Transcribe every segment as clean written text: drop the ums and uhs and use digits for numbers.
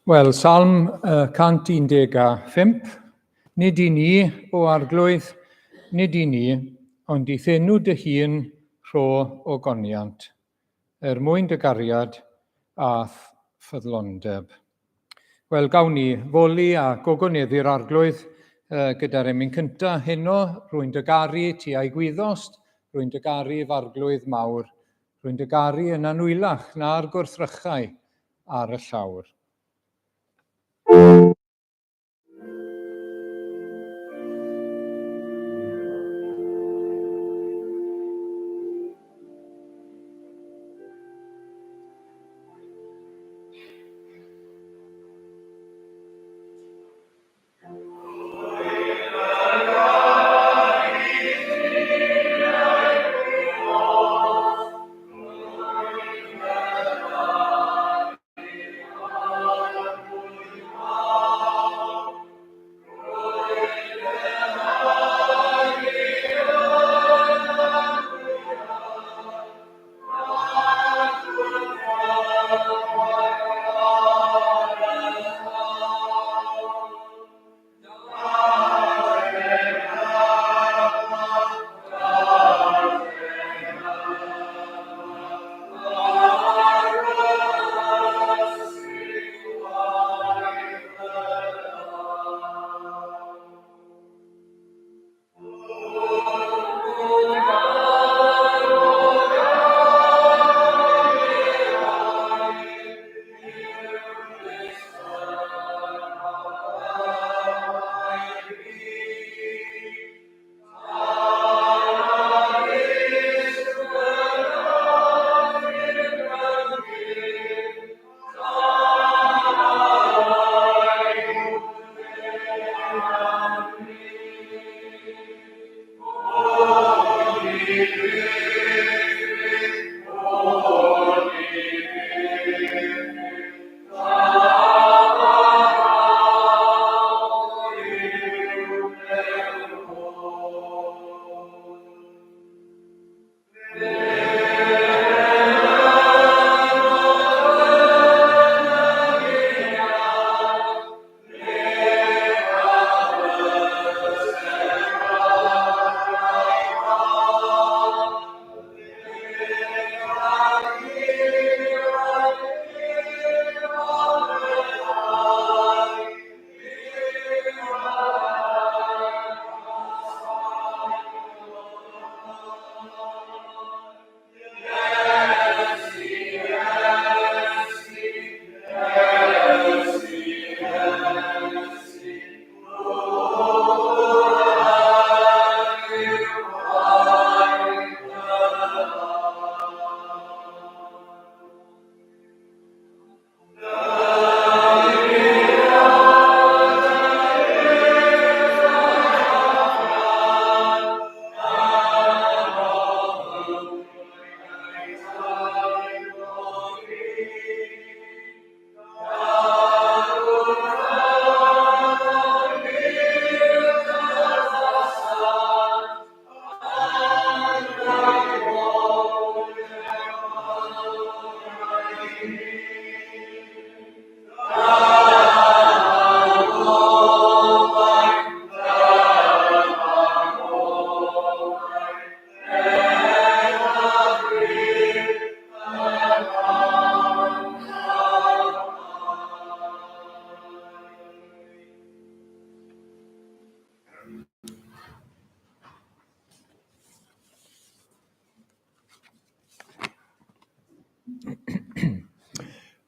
Wel, Salm 115. Nid i ni, o Arglwydd, nid i ni, ond i'th enw dy hun rho ogoniant, er mwyn dy gariad a'th ffyddlondeb. Wel, gawn ni foli a gogoneddu'r Arglwydd gyda'r emyn cyntaf heno. Rwy'n dy garu ti a'i gwyddost, rwy'n dy garu f'Arglwydd mawr, rwy'n dy garu yn anwylach na'r gwrthrychau ar y llawr.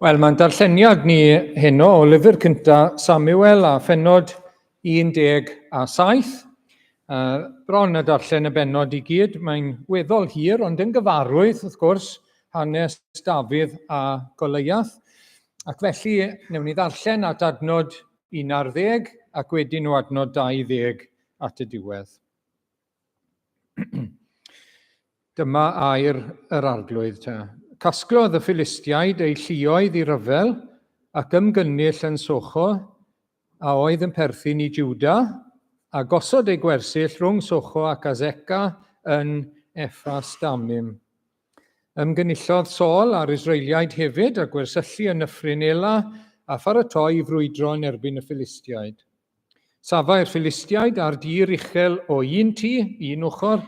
Wel, mae'n darlleniad ni heno o lyfr cynta Samuel a phenod 17. Bron a darllen y bennod i gyd, mae'n weddol hir, ond yn gyfarwydd, wrth gwrs, hanes Dafydd a Goliath. Ac felly, newn ni ddarllen at adnod 11 ac wedyn o adnod 20 at y diwedd. Dyma air yr Arglwydd te. Casglodd y Philistiaid eu lluoedd i ryfel ac ymgynnull yn Socho, a oedd yn perthyn i Juda, a gosod eu gwersyll rhwng Socho ac Azeca yn Ephas Damim. Ymgynullodd Saul a'r Israeliaid hefyd a gwersyllu yn nyffryn Ela a pharatoi i frwydro yn erbyn y Philistiaid. Safai'r Philistiaid ar dir uchel o un tu, un ochr,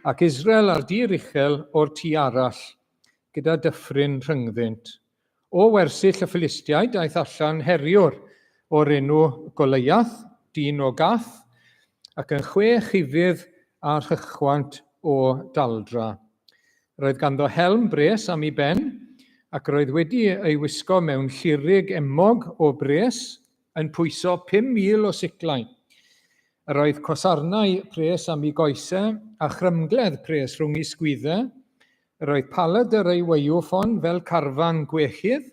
ac Israel ar dir uchel o'r tu arall, gyda dyffryn rhyngddynt. O wersyll y Philistiaid daeth allan heriwr o'r enw Goliath, dyn o Gath, ac yn chwe chufydd a rhychwant o daldra. Roedd ganddo helm bres am ei ben, ac roedd wedi ei wisgo mewn llurig emog o bres, yn pwyso 5,000 o siclau. Yr oedd cosarnau pres am ei goesau a chrymgledd pres rhwng ei sgwyddau. Yr oedd paladr ei waywffon fel carfan gwechydd,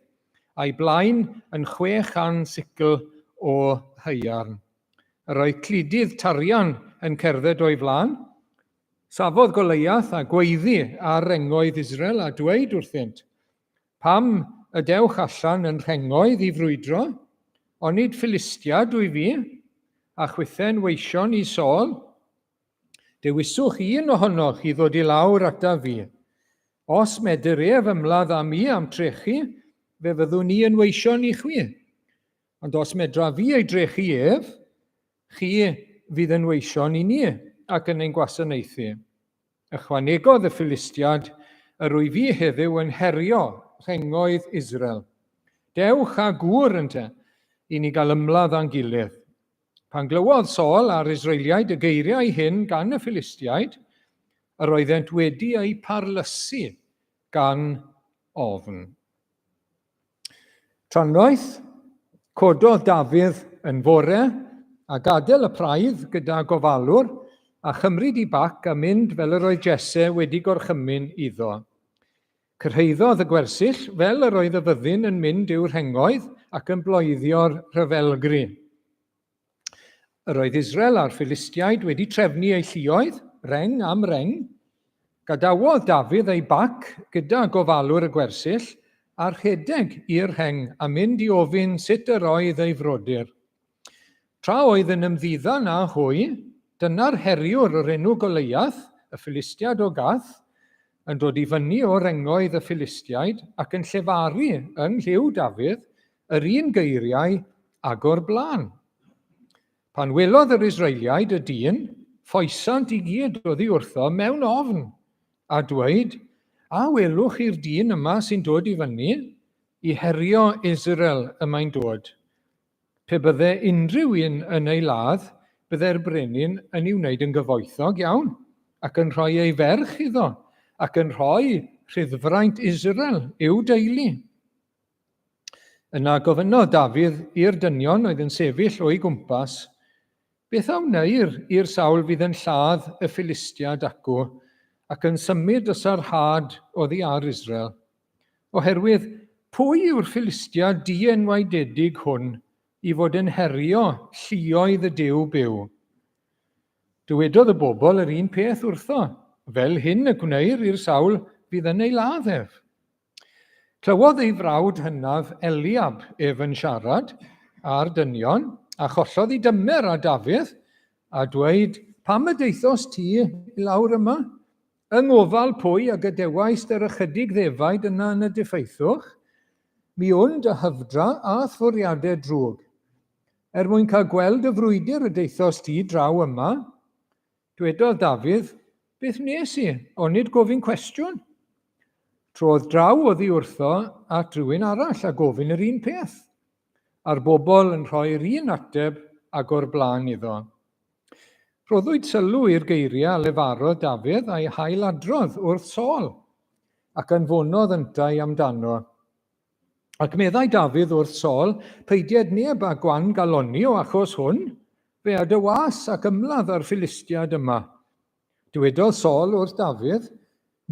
a'i blaen yn 600 sicl o haearn. Yr oedd cludydd tarian yn cerdded o'i flaen. Safodd Goliath a gweiddi ar rengoedd Israel a dweud wrthynt, Pam y dewch allan yn rhengoedd i frwydro? Onid Philistia dwy fi, a chwithen weision i Saul? Dewiswch un ohonoch i ddod i lawr ataf fi. Os medr ef ymladd â mi a'm trechu, fe fyddwn i yn weision i chwi. Ond os medra fi ei drechu ef, chi fydd yn weision i ni ac yn ein gwasanaethu. Ychwanegodd y Philistiad, Yr wyf fi heddiw yn herio rhengoedd Israel. Dewch â gŵr ynte, i ni gael ymladd â'n gilydd. Pan glywodd Saul a'r Israeliaid y geiriau hyn gan y Philistiaid, yr oeddent wedi eu parlysu gan ofn. Trannoeth, cododd Dafydd yn fore a gadael y praidd gyda gofalwr a chymryd i bac a mynd fel yr oedd Jesse wedi gorchymyn iddo. Cyrhaeddodd y gwersyll fel yr oedd y fyddin yn mynd i'w rhengoedd ac yn bloeddio'r rhyfelgri. Yr oedd Israel a'r Philistiaid wedi trefnu eu lluoedd, reng am reng. Gadawodd Dafydd ei bac gyda gofalwr y gwersyll a rhedeg i'r rheng a mynd i ofyn sut yr oedd ei frodyr. Tra oedd yn ymddiddan â hwy, dyna'r heriwr o'r enw Goliath, y Philistiad o Gath, yn dod i fyny o rengoedd y Philistiaid ac yn llefaru yng nghlyw Dafydd yr un geiriau ag o'r blaen. Pan welodd yr Israeliaid y dyn, ffoesant i gyd oddi wrtho mewn ofn, a dweud, A welwch chi'r dyn yma sy'n dod i fyny? I herio Israel y mae'n dod. Pe bydde unrhyw un yn ei ladd, bydde'r brenin yn ei wneud yn gyfoethog iawn, ac yn rhoi ei ferch iddo, ac yn rhoi rhyddfraint Israel i'w deulu. Yna gofynnodd Dafydd i'r dynion oedd yn sefyll o'i gwmpas, Beth a wneir i'r sawl fydd yn lladd y Philistiad acw ac yn symud y sarhad oddi ar Israel? Oherwydd pwy yw'r Philistiad dienwaededig hwn i fod yn herio lluoedd y Duw byw? Dywedodd y bobl yr un peth wrtho, Fel hyn y gwneir i'r sawl fydd yn ei ladd ef. Clywodd ei frawd hynaf Eliab ef yn siarad â'r dynion, a chollodd ei dymer â Dafydd, a dweud, Pam y daethost ti i lawr yma? Yng ngofal pwy a gadewaist yr ychydig ddefaid yna yn y diffaethwch? Mi wn dy hyfdra a'th fwriadau drwg. Er mwyn cael gweld y frwydr y daethost ti draw yma, Dwedodd Dafydd, Beth wnes i, onid gofyn cwestiwn? Trodd draw oddi wrtho at rywun arall a gofyn yr un peth, a'r bobl yn rhoi'r un ateb ag o'r blaen iddo. Rhoddwyd sylw i'r geiriau a lefarodd Dafydd a'i hailadrodd wrth Saul, ac anfonodd yntau amdano. Ac meddai Dafydd wrth Saul, Peidied neb â gwan galonni o achos hwn, fe a dy was ac ymladd â'r Philistiad yma. Dywedodd Saul wrth Dafydd,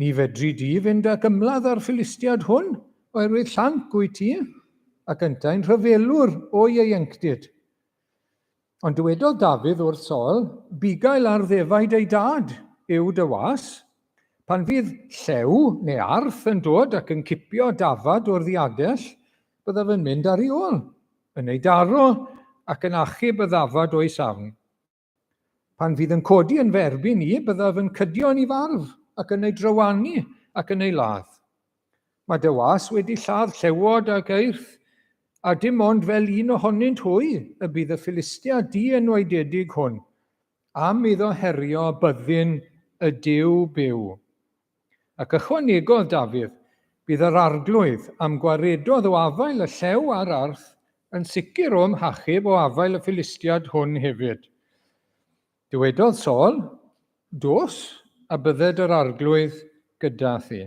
Ni fedri di fynd ac ymladd â'r Philistiad hwn, oherwydd llanc wyt ti, ac yntau'n rhyfelwr o ieuenctid. Ond dywedodd Dafydd wrth Saul, Bugail ar ddefaid ei dad yw dy was. Pan fydd llew neu arth yn dod ac yn cipio dafad o'r ddiadell, byddaf yn mynd ar ei ôl, yn ei daro ac yn achub y ddafad o'i safn. Pan fydd yn codi yn fy erbyn i, byddaf yn cydio yn ei farf ac yn ei drywanu ac yn ei ladd. Mae dy was wedi lladd llewod ac eirth, A dim ond fel un ohonynt hwy y bydd y Philistiad dienwaededig hwn, am iddo herio byddin y Duw byw. Ac ychwanegodd Dafydd, Bydd yr Arglwydd, a'm gwaredodd o afael y llew a'r arth, yn sicr o'm hachub o afael y Philistiad hwn hefyd. Dywedodd Saul, Dos, a bydded yr Arglwydd gyda thi.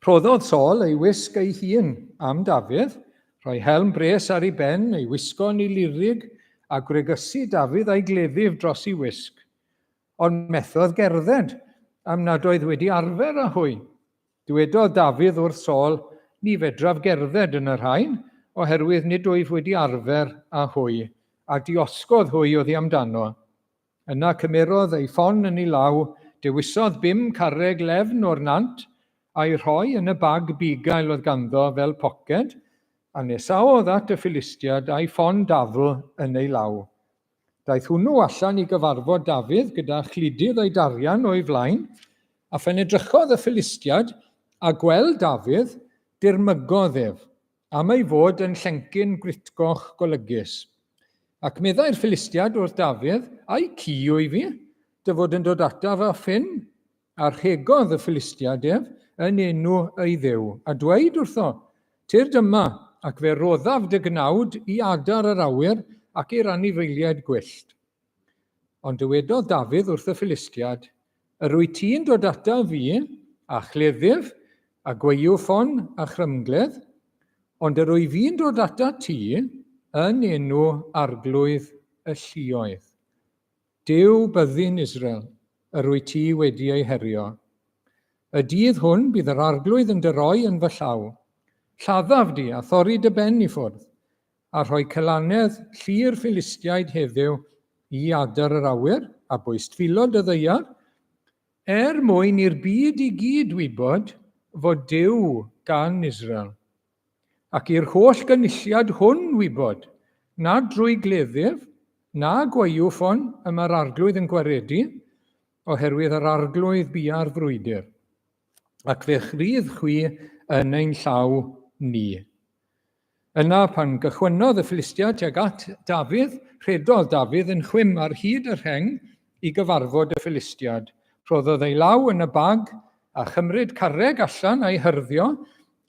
Rhoddodd Saul ei wisg ei hun am Dafydd, rhoi helm bres ar ei ben, ei wisgo yn ei lurig, a gwregysu Dafydd a'i gleddyf dros ei wisg. Ond methodd gerdded, am nad oedd wedi arfer â hwy. Dywedodd Dafydd wrth Saul, Ni fedraf gerdded yn y rhain, oherwydd nid wyf wedi arfer â hwy, a diosgodd hwy oddi amdano. Yna cymerodd ei ffon yn ei law, dewisodd bum carreg lefn o'r nant, a'i rhoi yn y bag bugail oedd ganddo fel poced, a nesaodd at y Philistiad a'i ffon dafl yn ei law. Daeth hwnnw allan i gyfarfod Dafydd gyda chludydd o'i darian o'i flaen, a phen edrychodd y Philistiad a gweld Dafydd, dirmygodd ef, am ei fod yn llencyn gwritgoch golygus. Ac meddai'r Philistiad wrth Dafydd, Ai ci wyf fi, dy fod yn dod ataf â ffyn? A rhegodd y Philistiad ef yn enw ei dduw, a dweud wrtho, Tyrd yma, ac fe roddaf dy gnawd i adar yr awyr ac i'r anifeiliaid gwyllt. Ond dywedodd Dafydd wrth y Philistiad, Yr wyt ti'n dod ataf fi â chleddyf, a gwaywffon, a chrymgledd, ond yr wyf fi'n dod atat ti yn enw Arglwydd y lluoedd. Duw byddin Israel, yr wyt ti wedi ei herio. Y dydd hwn bydd yr Arglwydd yn dy roi yn fy llaw. Lladdaf di a thorri dy ben i ffwrdd, a rhoi celanedd llu'r Philistiaid heddiw i adar yr awyr a bwystfilod y ddaear, er mwyn i'r byd i gyd wybod fod Duw gan Israel, ac i'r holl gynulliad hwn wybod nad drwy gleddyf na gwaywffon y mae'r Arglwydd yn gwaredu, oherwydd yr Arglwydd bia'r frwydr, ac fe'ch rydd chwi yn ein llaw ni. Yna, pan gychwynnodd y Philistiaid tuag at Dafydd, rhedodd Dafydd yn chwim ar hyd y rheng i gyfarfod y Philistiad. Rhoddodd ei law yn y bag, a chymryd carreg allan a'i hyrddio,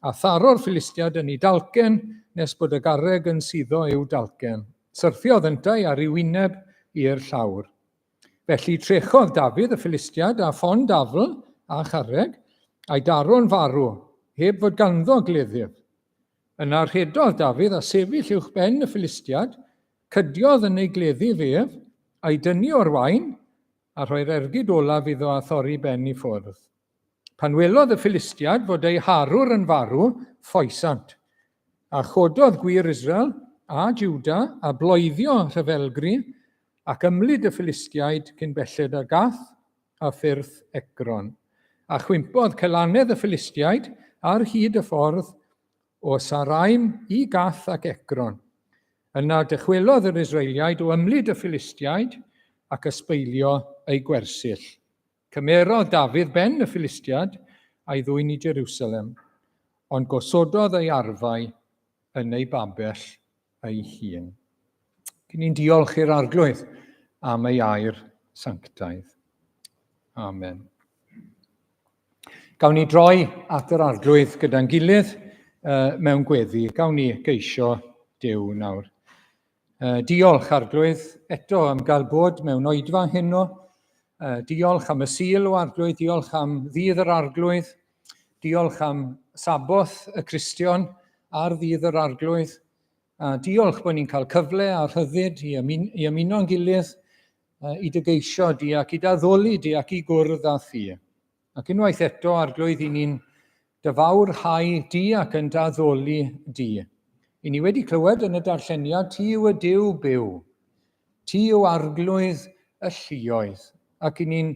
a tharo'r Philistiad yn ei dalcen nes bod y garreg yn suddo i'w dalcen. Syrthiodd yntau ar ei wyneb i'r llawr. Felly trechodd Dafydd y Philistiad â ffon dafl a charreg, a'i daro'n farw, heb fod ganddo gleddyf. Yna rhedodd Dafydd a sefyll uwch ben y Philistiad, cydiodd yn ei gleddyf ef, a'i dynnu o'r wain, a rhoi'r ergyd olaf iddo a thorri ben i ffwrdd. Pan welodd y Philistiad fod eu harwr yn farw, ffoesant. A chododd gwŷr Israel a Juda a bloeddio rhyfelgri, ac ymlid y Philistiaid cyn belled â Gath a phyrth Ecron. A chwympodd celanedd y Philistiaid ar hyd y ffordd o Saraim i Gath ac Ecron. Yna dychwelodd yr Israeliaid o ymlid y Philistiaid ac ysbeilio eu gwersyll. Cymerodd Dafydd ben y Philistiad a'i ddwyn i Jerusalem, ond gosododd ei arfau yn ei babell ei hun. Cyn ni'n diolch i'r Arglwydd am ei air sanctaidd. Amen. Gawn ni droi at yr Arglwydd gyda'n gilydd uh, mewn gweddi. Gawn ni geisio Duw nawr. Uh, diolch, Arglwydd, eto am gael bod mewn oedfa heno. Uh, diolch am y Sul o Arglwydd, diolch am ddydd yr Arglwydd, diolch am Saboth y Cristion ar ddydd yr Arglwydd. A diolch bod ni'n cael cyfle a rhyddid i, ymun, i ymuno'n gilydd, uh, i dy geisio di ac i daddoli di ac i gwrdd â thi. Ac unwaith eto, Arglwydd, i ni'n dy fawrhau di ac yn daddoli di. I ni wedi clywed yn y darlleniad, ti yw y Duw byw. Ti yw Arglwydd y lluoedd. Ac i ni'n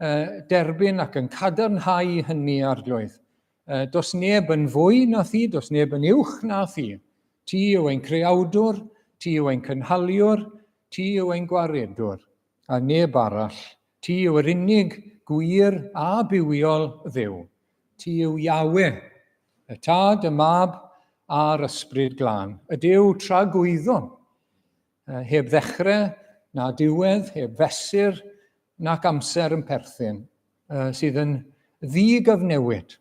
uh, derbyn ac yn cadarnhau hynny, Arglwydd. Uh, does neb yn fwy na thi, does neb yn uwch na thi. Ti yw ein creawdwr, ti yw ein cynhaliwr, ti yw ein gwaredwr, a neb arall. Ti yw yr unig gwir a bywiol Dduw. Ti yw Yahweh, y Tad, y Mab a'r Ysbryd Glân, y Duw tragwyddol, heb ddechrau na diwedd, heb fesur nac amser yn perthyn, sydd yn ddigyfnewid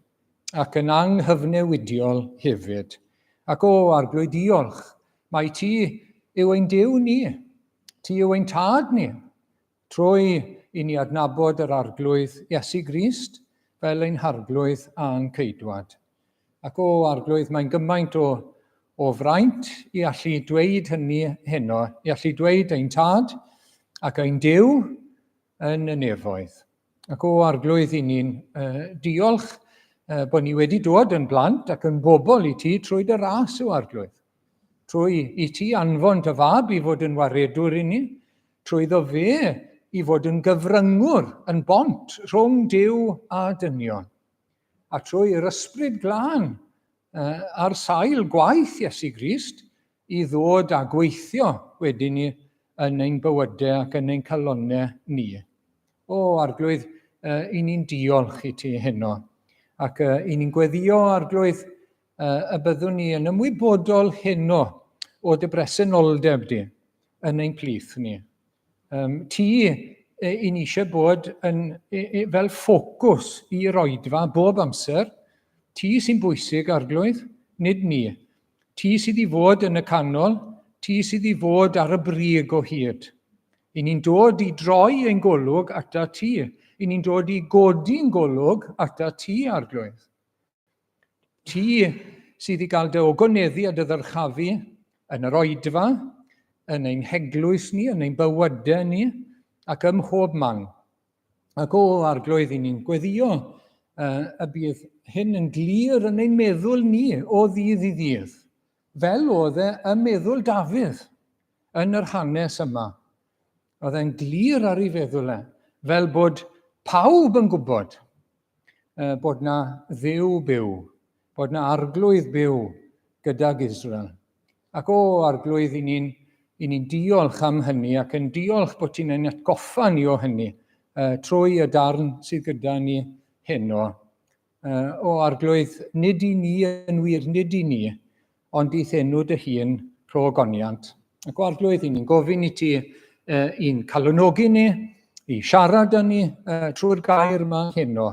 ac yn anghyfnewidiol hefyd. Ac o, Arglwydd, diolch, mai ti yw ein Duw ni, ti yw ein Tad ni, trwy i ni adnabod yr Arglwydd Iesu Grist fel ein Harglwydd a'n Ceidwad. Ac o, Arglwydd, mae'n gymaint o, o fraint i allu dweud hynny heno, i allu dweud ein Tad ac ein Duw yn y nefoedd. Ac o, Arglwydd, i ni'n uh, diolch uh, bod ni wedi dod yn blant ac yn bobl i ti trwy dy ras, o Arglwydd. Trwy i ti anfon dy fab i fod yn waredwr i ni, trwyddo fe i fod yn gyfryngwr, yn bont rhwng Duw a dynion. A trwy yr Ysbryd Glân ar sail gwaith Iesu Grist i ddod a gweithio wedyn ni yn ein bywydau ac yn ein calonnau ni. O, Arglwydd, i ni'n diolch i ti heno. Ac i ni'n gweddio, Arglwydd, y byddwn ni yn ymwybodol heno o dy bresenoldeb di yn ein plith ni. Um, ti i ni eisiau bod yn, fel ffocws i'r oedfa bob amser. Ti sy'n bwysig, Arglwydd, nid ni. Ti sydd i fod yn y canol, ti sydd i fod ar y brig o hyd. I ni'n dod i droi ein golwg ata ti. I ni'n dod i godi'n golwg ata ti, Arglwydd. Ti sydd i gael dy ogoneddu a dy ddyrchafu yn yr oedfa, yn ein heglwys ni, yn ein bywydau ni, ac ym mhob man. Ac o, Arglwydd, i ni'n gweddio uh, y bydd hyn yn glir yn ein meddwl ni o ddydd i ddydd, fel oedd e ym meddwl Dafydd yn yr hanes yma. Oedd e'n glir ar ei feddwl e, fel bod pawb yn gwybod bod na Dduw byw, bod na Arglwydd byw gydag Israel. Ac o, Arglwydd, i ni'n i ni'n diolch am hynny ac yn diolch bod ti'n ein atgoffa ni o hynny trwy y darn sydd gyda ni heno. O Arglwydd, nid i ni yn wir, nid i ni, ond i'th enw dy hun rho ogoniant. Ac o Arglwydd, i ni'n gofyn i ti uh, i'n calonogi ni, i siarad â ni uh, trwy'r gair yma heno,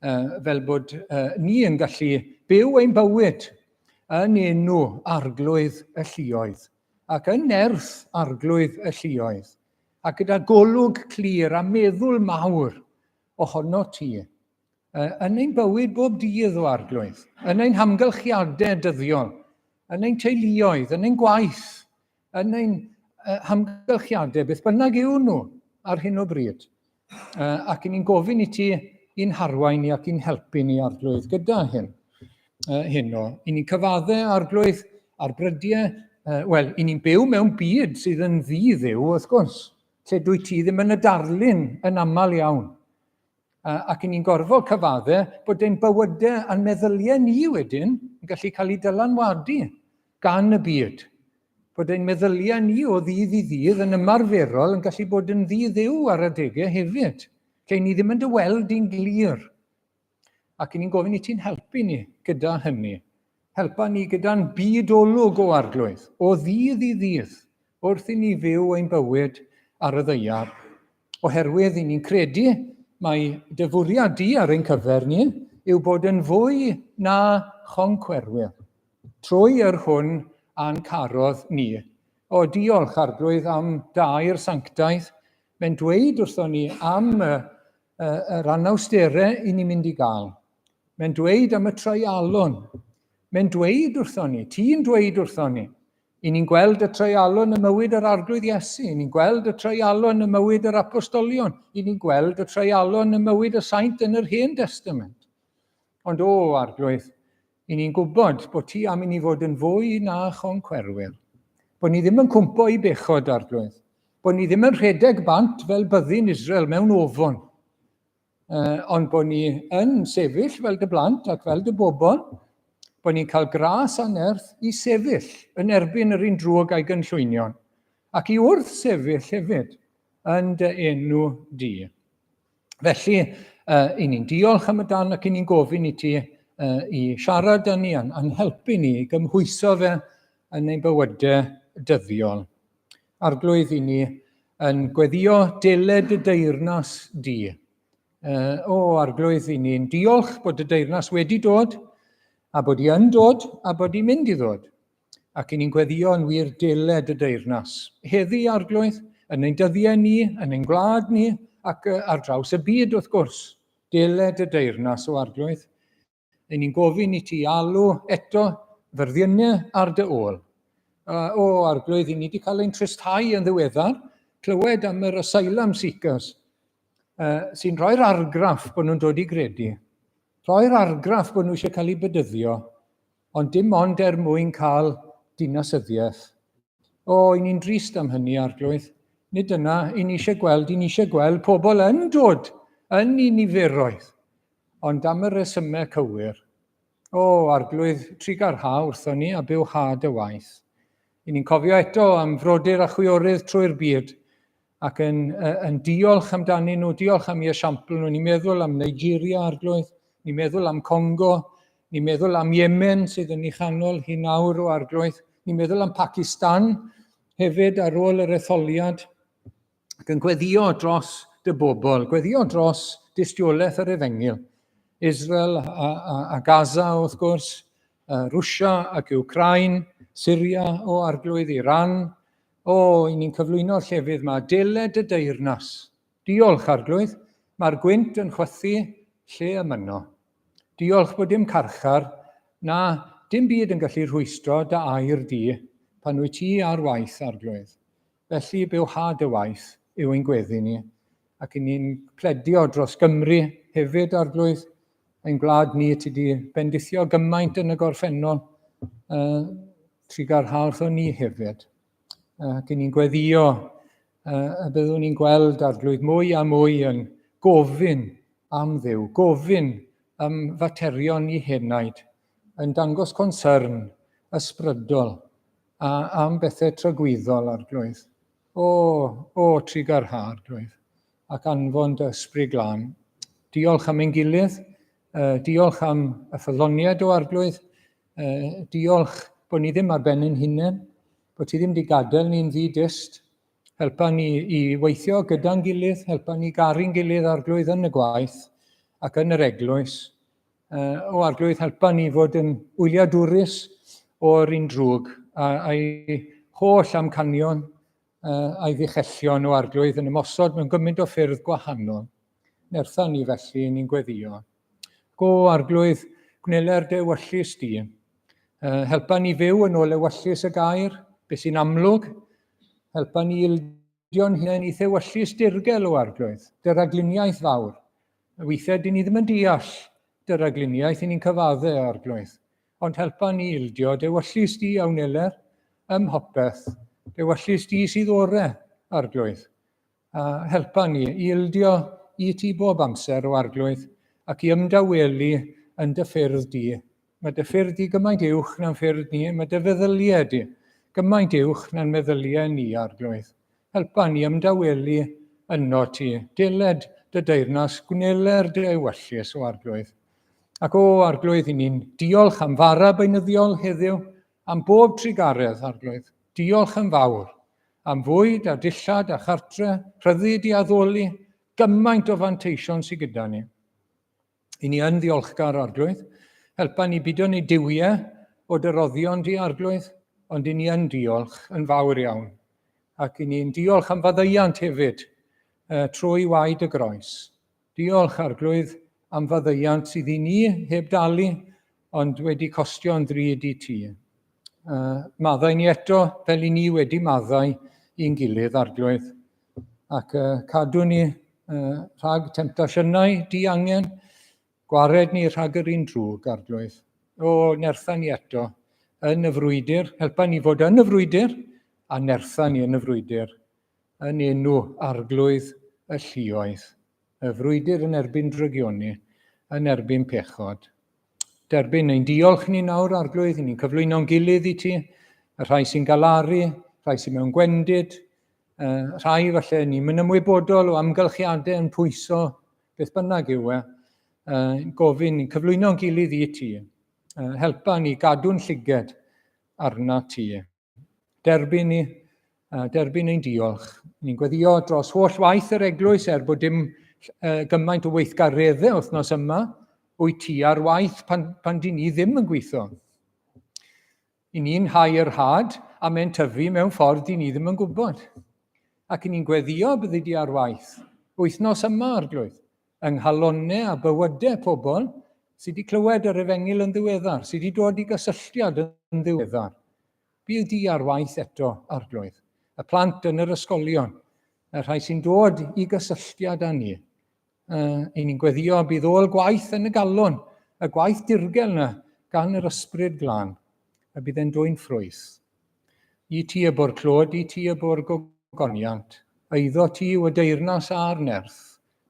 uh, fel bod uh, ni yn gallu byw ein bywyd yn enw Arglwydd y lluoedd, ac yn nerth Arglwydd y lluoedd, ac gyda golwg clir a meddwl mawr ohono ti, yn ein bywyd bob dydd o Arglwydd, yn ein hamgylchiadau dyddiol, yn ein teuluoedd, yn ein gwaith, yn ein hamgylchiadau, beth bynnag yw nhw ar hyn o bryd. Ac i ni'n gofyn i ti i'n harwain ni ac i'n helpu ni, Arglwydd, gyda hyn. Heno. I ni'n cyfadde, Arglwydd, ar brydiau, wel, i ni'n byw mewn byd sydd yn ddi-ddiw, wrth gwrs, lle dwi ti ddim yn y darlun yn aml iawn. Ac i ni'n gorfod cyfadde bod ein bywydau a'n meddyliau ni wedyn yn gallu cael eu dylanwadu gan y byd. Bod ein meddyliau ni o ddydd i ddydd yn ymarferol yn gallu bod yn ddi-dduw ar adegau hefyd, lle ni ddim yn dy weld i'n glir. Ac i ni'n gofyn i ti'n helpu ni gyda hynny. Helpa ni gyda'n byd olwg o Arglwydd, o ddydd i ddydd, wrth i ni fyw ein bywyd ar y ddaear. Oherwydd i ni'n credu mai dy fwriad di ar ein cyfer ni yw bod yn fwy na choncwerwyr, trwy yr hwn a'n carodd ni. O, diolch, Arglwydd, am dy air sanctaidd. Mae'n dweud wrthon ni am y, y, yr anawsterau i ni'n mynd i gael. Mae'n dweud am y treialon. Mae'n dweud wrthon ni, ti'n dweud wrthon ni, I ni'n gweld y treialon ym mywyd yr Arglwydd Iesu, i ni'n gweld y treialon ym mywyd yr apostolion, i ni'n gweld y treialon ym mywyd y saint yn yr Hen Destament. Ond o, Arglwydd, i ni'n gwybod bod ti am i ni fod yn fwy na choncwerwyr. Bod ni ddim yn cwmpo i bechod, Arglwydd. Bod ni ddim yn rhedeg bant fel byddin Israel mewn ofon. Ond bod ni yn sefyll fel dy blant ac fel dy bobl, bod ni'n cael gras a nerth i sefyll yn erbyn yr un drwg a'i gynllwynion, ac i wrth sefyll hefyd yn dy enw di. Felly, uh, i ni'n diolch am y dan ac i ni'n gofyn i ti uh, i siarad â ni, a'n helpu ni i gymhwyso fe yn ein bywydau dyddiol. Arglwydd, i ni yn gweddio deled y deyrnas di. O, Arglwydd, i ni'n diolch bod y deyrnas wedi dod, a bod hi yn dod, a bod hi'n mynd i ddod. Ac i ni'n gweddio yn wir deled y deyrnas. Heddi, Arglwydd, yn ein dyddiau ni, yn ein gwlad ni, ac ar draws y byd, wrth gwrs. Deled y deyrnas, o Arglwydd. I ni'n gofyn i ti alw eto fyrddiynau ar dy ôl. O, Arglwydd, i ni wedi cael ein tristhau yn ddiweddar, clywed am yr asylum seekers, sy'n rhoi'r argraff bod nhw'n dod i gredu, rhoi'r argraff bod nhw eisiau cael eu bedyddio, ond dim ond er mwyn cael dinasyddiaeth. O, i ni'n drist am hynny, Arglwydd. Nid dyna i ni eisiau gweld, i ni eisiau gweld pobl yn dod yn ei niferoedd, ond am y resymau cywir. O, Arglwydd, trugarha wrthon ni a byw ha dy waith. I ni'n cofio eto am frodyr a chwiorydd trwy'r byd ac yn, yn diolch amdanyn nhw, diolch am eu esiampl nhw. Ni'n meddwl am Nigeria, Arglwydd, ni'n meddwl am Congo, ni'n meddwl am Yemen sydd yn ei chanol hi nawr o Arglwydd, ni'n meddwl am Pakistan hefyd ar ôl yr etholiad, ac yn gweddio dros dy bobl, gweddio dros dystiolaeth yr efengyl. Israel a, a, a Gaza, wrth gwrs, Rwsia ac Ukraine, Syria o Arglwydd, Iran, O, i ni'n cyflwyno'r llefydd 'ma, deled y deyrnas. Diolch, Arglwydd, mae'r gwynt yn chwythu lle y mynno. Diolch bod dim carchar, na, dim byd yn gallu rhwystro dy air di pan wyt ti ar waith, Arglwydd. Felly, bywha dy waith yw ein gweddi ni, ac i ni'n pledio dros Gymru hefyd, Arglwydd, ein gwlad ni, ti di bendithio gymaint yn y gorffennol, trugarha wrthon ni hefyd. Ac i ni'n gweddio y byddwn ni'n gweld Arglwydd mwy a mwy yn gofyn am Dduw, gofyn am faterion i henaid, yn dangos concern ysbrydol a am bethau tragwyddol, Arglwydd. O, o, trugarha, Arglwydd, ac anfon dy ysbryd glân. Diolch am ein gilydd, diolch am y ffyddloniaid o Arglwydd, Diolch bod ni ddim ar ben ein hunain, bod ti ddim wedi gadael ni'n ddi-dyst. Helpa ni i weithio gyda'n gilydd, helpa ni garu'n gilydd Arglwydd yn y gwaith ac yn yr eglwys. O Arglwydd, helpa ni fod yn wyliadwrus o'r un drwg a'i holl amcanion a'i ddichellion o Arglwydd yn ymosod mewn gymaint o ffyrdd gwahanol. Nertha ni felly, ni'n gweddio. Go, Arglwydd, gwneler dy ewyllys di. Helpa ni fyw yn ôl ewyllys y gair, beth sy'n amlwg. Helpa ni ildio'n hunain i'th ewyllys dirgel o Arglwydd, dy ragluniaeth fawr. Weithiau, dyn ni ddim yn deall dy ragluniaeth, i ni'n cyfadde, Arglwydd. Ond helpa ni ildio dy ewyllys di a wneler ym mhopeth. Dy ewyllys di sydd ore, Arglwydd. A helpa ni i ildio i ti bob amser, o Arglwydd, ac i ymdawelu yn dy ffyrdd di. Mae dy ffyrdd di gymaint uwch na'n ffyrdd ni, mae dy feddyliau di gymaint uwch na'n meddyliau ni, Arglwydd. Helpa ni ymdawelu yno ti. Deled dy deyrnas, gwneler dy ewyllys, o Arglwydd. Ac o Arglwydd, i ni'n diolch am fara beunyddiol heddiw, am bob trugaredd, Arglwydd. Diolch yn fawr am fwyd a dillad a chartre, rhyddid i addoli, gymaint o fanteision sydd gyda ni. I ni yn ddiolchgar, Arglwydd. Helpa ni bido ni duwiau o dy roddion di, Arglwydd, ond i ni yn diolch yn fawr iawn. Ac i ni'n diolch am faddeuant hefyd trwy waed y groes. Diolch, Arglwydd, am faddeuant sydd i ni heb dalu, ond wedi costio'n ddrud i ti. Maddau ni eto fel i ni wedi maddau i'n gilydd, Arglwydd, ac cadw ni rhag temtasiynau diangen, gwared ni rhag yr un drwg, Arglwydd. O, nertha ni eto yn y frwydr, helpa ni fod yn y frwydr, a nertha ni yn y frwydr, yn enw Arglwydd y lluoedd, y frwydr yn erbyn drygioni, yn erbyn pechod. Derbyn ein diolch ni nawr, Arglwydd, ni'n cyflwyno'n gilydd i ti, y rhai sy'n galaru, rhai sy'n mewn gwendid, rhai falle ni'n mynd ymwybodol o amgylchiadau yn pwyso, beth bynnag yw e. Uh, gofyn, ni'n cyflwyno'n gilydd i ti. Uh, helpa ni gadw'n llyged arna ti. Derbyn ni, uh, derbyn ein diolch. Ni'n gweddio dros holl waith yr eglwys er bod dim uh, gymaint o weithgareddau wythnos yma. Wyt ti ar waith pan, pan di ni ddim yn gweithio. I ni'n hau yr had a mae'n tyfu mewn ffordd di ni ddim yn gwybod. Ac i ni'n gweddio byddi di ar waith. Wythnos yma, Arglwydd, yng nghalonnau a bywydau pobl sydd wedi clywed yr efengyl yn ddiweddar, sydd wedi dod i gysylltiad yn ddiweddar. Bydd di ar waith eto, Arglwydd. Y plant yn yr ysgolion, y rhai sy'n dod i gysylltiad â ni. Uh, I ni'n gweddio bydd ôl gwaith yn y galon, y gwaith dirgel yna gan yr ysbryd glân, a bydd e'n dwy'n ffrwyth. I ti y bo'r clod, i ti y bo'r gogoniant, eiddo ti yw y deyrnas a'r nerth.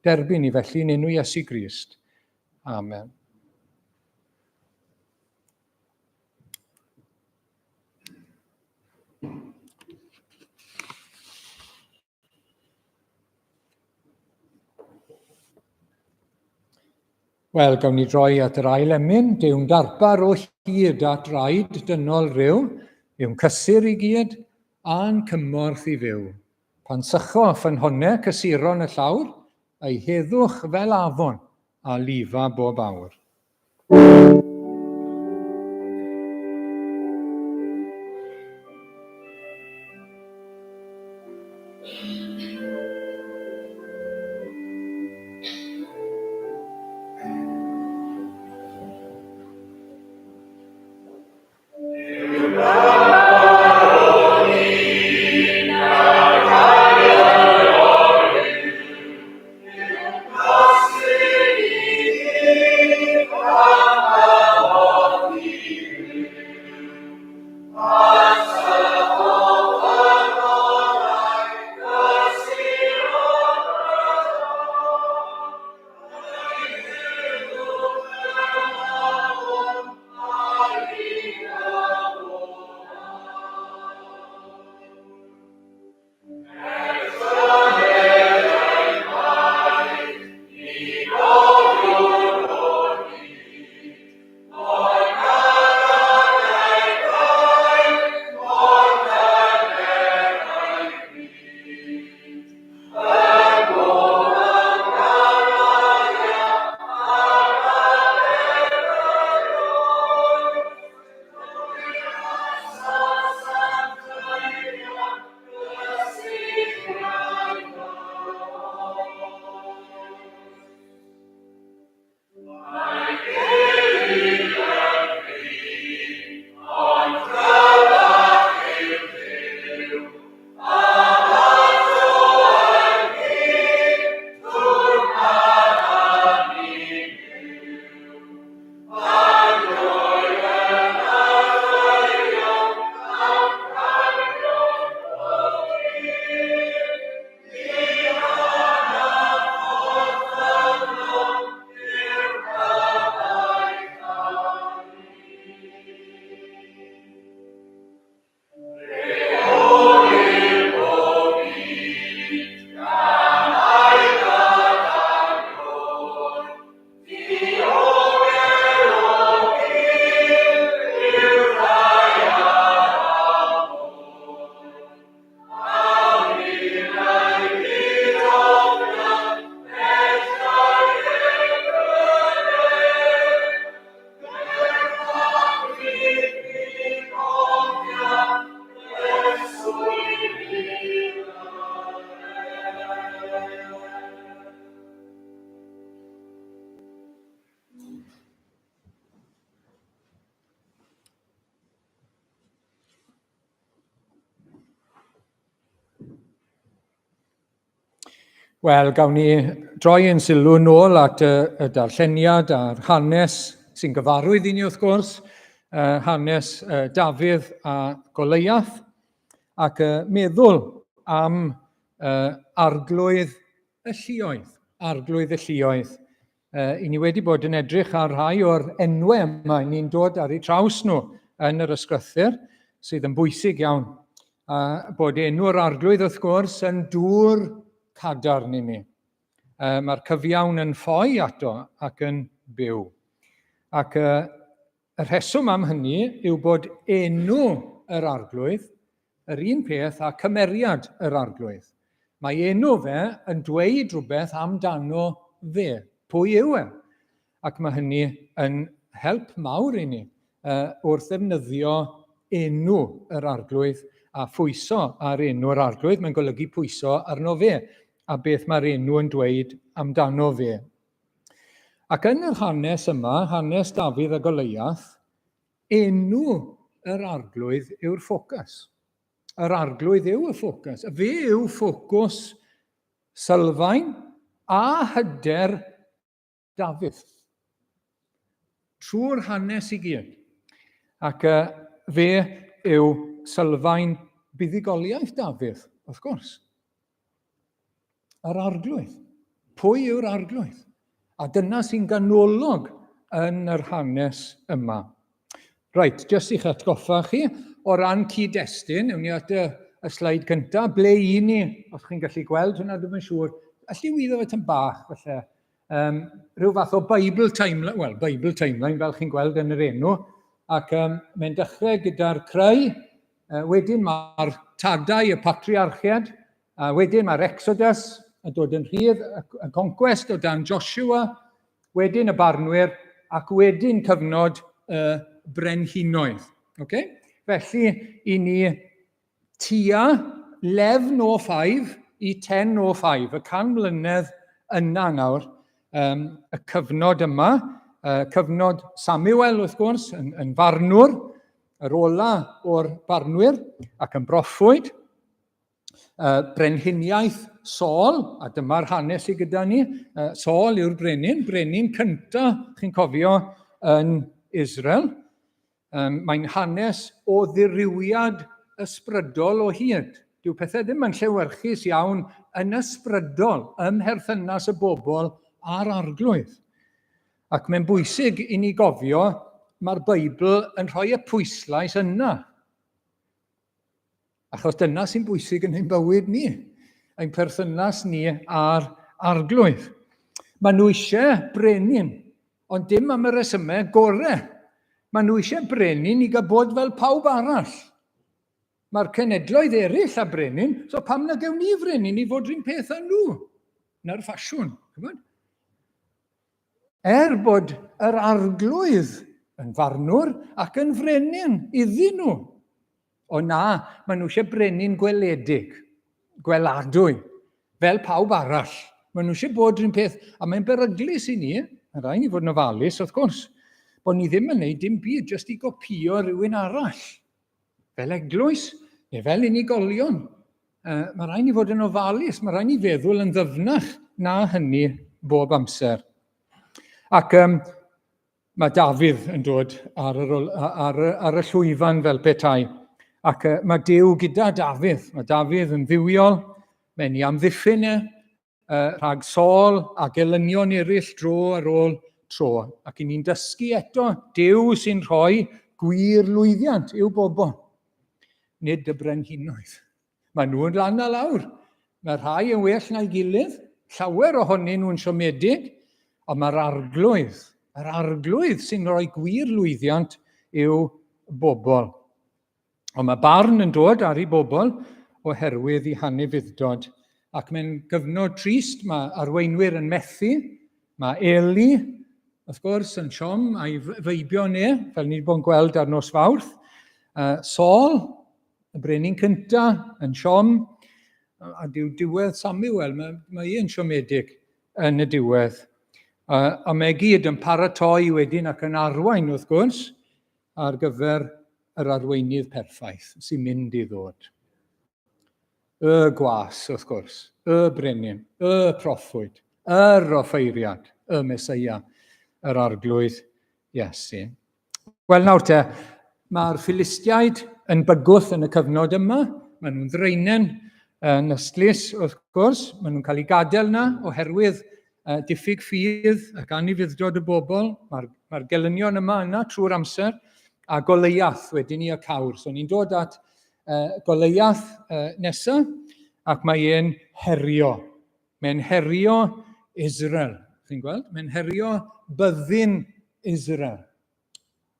Derbyn i felly yn enw Iesu Grist. Amen. Wel, gawn ni droi at yr ail emyn. Dyw'n darpar o hyd at raid dynol rhyw, yw'n cysur i gyd, a'n cymorth i fyw. Pan sycho ffynhonnau cysuron y llawr, ei heddwch fel afon a lifa bob awr. Wel, gawn ni droi ein sylw nôl at y, y darlleniad a'r hanes sy'n gyfarwydd i ni wrth gwrs, uh, hanes uh, Dafydd a Goleiath, ac uh, meddwl am uh, arglwydd y lluoedd. Arglwydd y lluoedd. Uh, I ni wedi bod yn edrych ar rhai o'r enwau yma, ni'n dod ar eu traws nhw yn yr ysgrythyr, sydd yn bwysig iawn. A bod enw'r arglwydd wrth gwrs yn dŵr cadarn i ni. Mae'r cyfiawn yn ffoi ato ac yn byw. Ac y rheswm am hynny yw bod enw yr arglwydd yr un peth â cymeriad yr arglwydd. Mae enw fe yn dweud rhywbeth amdano fe. Pwy yw e? Ac mae hynny yn help mawr i ni wrth ddefnyddio enw yr arglwydd a phwyso ar enw'r arglwydd. Mae'n golygu pwyso arno fe a beth mae'r enw yn dweud amdano fe. Ac yn yr hanes yma, hanes Dafydd a Goleiath, enw yr arglwydd yw'r ffocws. Yr arglwydd yw y ffocws. Fe yw ffocws sylfaen a hyder Dafydd. Trwy'r hanes i gyd. Ac fe yw sylfaen buddugoliaeth Dafydd, wrth gwrs. Yr arglwydd. Pwy yw'r arglwydd? A dyna sy'n ganolog yn yr hanes yma. Reit, jyst i'ch atgoffa chi, o ran cyd-destun, ewn ni at y, y sleid cyntaf, ble i ni, os chi'n gallu gweld hwnna, dwi'n yn siŵr, allu wyddo fe tyn bach, falle. Rhyw fath o Bible timeline, well, Bible timeline, fel chi'n gweld yn yr enw, ac mae'n dechrau gyda'r creu, wedyn mae'r tadau, y patriarchiad, a wedyn mae'r Exodus yn dod yn rhydd, y conquest o dan Joshua, wedyn y barnwyr, ac wedyn cyfnod y brenhinoedd. Okay? Felly, i ni tua 1105 i 1005, y 100 mlynedd yna nawr, y cyfnod yma, cyfnod Samuel wrth gwrs, yn farnwr, yr ola o'r barnwyr ac yn broffwyd, brenhiniaeth Saul, a dyma'r hanes sydd gyda ni. Saul yw'r brenin, brenin cyntaf, chi'n cofio, yn Israel. Mae'n hanes o ddirywiad ysbrydol o hyd. Dyw pethau ddim yn llewyrchus iawn yn ysbrydol ym mherthynas y bobl a'r arglwydd. Ac mae'n bwysig i ni gofio mae'r Beibl yn rhoi y pwyslais yna. Achos dyna sy'n bwysig yn ein bywyd ni, ein perthynas ni â'r arglwydd. Maen nhw eisiau brenin, ond dim am y resymau gorau. Maen nhw eisiau brenin i gael bod fel pawb arall. Mae'r cenedloedd eraill a brenin, so pam na gewn ni frenin i fod rhywun peth â nhw? Na'r ffasiwn, chymod? Er bod yr arglwydd yn farnwr ac yn frenin iddyn nhw. O na, maen nhw eisiau brenin gweledig, gweladwy, fel pawb arall. Maen nhw eisiau bod rhywun peth, a mae'n beryglus i ni, mae'n rhaid ni fod yn ofalus wrth gwrs, bod ni ddim yn gwneud dim byd jyst i gopïo rhywun arall. Fel eglwys, neu fel unigolion, mae rhaid ni fod yn ofalus, mae rhaid ni feddwl yn ddyfnach na hynny bob amser. Ac mae Dafydd yn dod ar yr, ar, ar y llwyfan fel petai. Ac mae Duw gyda Dafydd. Mae Dafydd yn ddiwiol, mae'n ei amddiffyn e rhag Saul a gelynion eraill dro ar ôl tro. Ac i ni'n dysgu eto, Duw sy'n rhoi gwir lwyddiant i'w bobl, nid y brenhinoedd. Mae nhw'n lan a lawr. Mae rhai yn well na'i gilydd, llawer ohonyn nhw'n siomedig, ond mae'r arglwydd, yr arglwydd sy'n rhoi gwir lwyddiant i'w bobl. Ond mae barn yn dod ar ei bobl oherwydd i hanufudd-dod. Ac mae'n gyfnod trist, mae arweinwyr yn methu, mae Eli, wrth gwrs, yn siom a'i feibion e, fel ni wedi bod yn gweld ar nos Fawrth. Saul, y brenin cynta, yn siom, a dyw diwedd Samuel, mae e'n siomedig yn y diwedd. A mae gyd yn paratoi wedyn ac yn arwain, wrth gwrs, ar gyfer yr arweinydd perffaith sy'n mynd i ddod. Y gwas, wrth gwrs, y brenin, y proffwyd, yr offeiriad, y Mesoea, yr arglwydd Iesu. Wel nawr te, mae'r Philistiaid yn bygwth yn y cyfnod yma, maen nhw'n ddraenen yn ystlys wrth gwrs, maen nhw'n cael eu gadael yna oherwydd diffyg ffydd ac anufudd-dod y bobl, mae'r mae gelynion yma yna trwy'r amser, a Goleiath wedyn ni y cawr. So ni'n dod at Goleiath nesaf, ac mae e'n herio. Mae'n herio Israel. Chi'n gweld? Mae'n herio byddin Israel.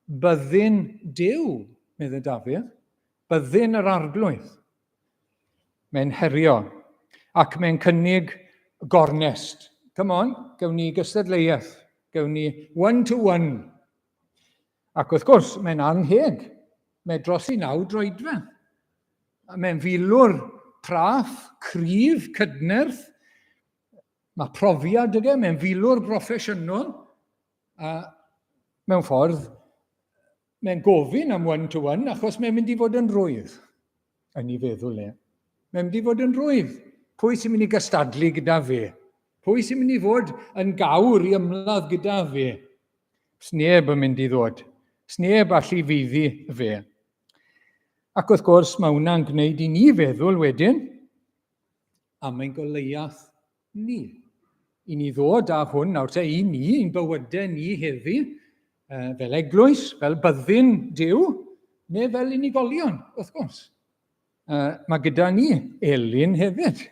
Byddin Duw, meddai Dafydd. Byddin yr arglwydd. Mae'n herio ac mae'n cynnig gornest. Come on, gawn ni gystadleuaeth. Gawn ni one to one. Ac wrth gwrs, mae'n anheg. Mae dros i naw droedfedd. Mae'n filwr praff, cryf, cydnerth. Mae profiad ydy, mae'n filwr broffesiynol. A mewn ffordd, mae'n gofyn am one-to-one achos mae'n mynd i fod yn rwydd yn ei feddwl e. Mae'n mynd i fod yn rwydd. Pwy sy'n mynd i gystadlu gyda fe? Pwy sy'n mynd i fod yn gawr i ymladd gyda fe? Sneb yn mynd i ddod. Sneb allu fyddi fe. Ac wrth gwrs, mae hwnna'n gwneud i ni feddwl wedyn am ein Goleiath ni. I ni ddod â hwn nawr te i ni, i'n bywydau ni heddi, fel eglwys, fel byddin Duw, neu fel unigolion, wrth gwrs. Mae gyda ni elyn hefyd.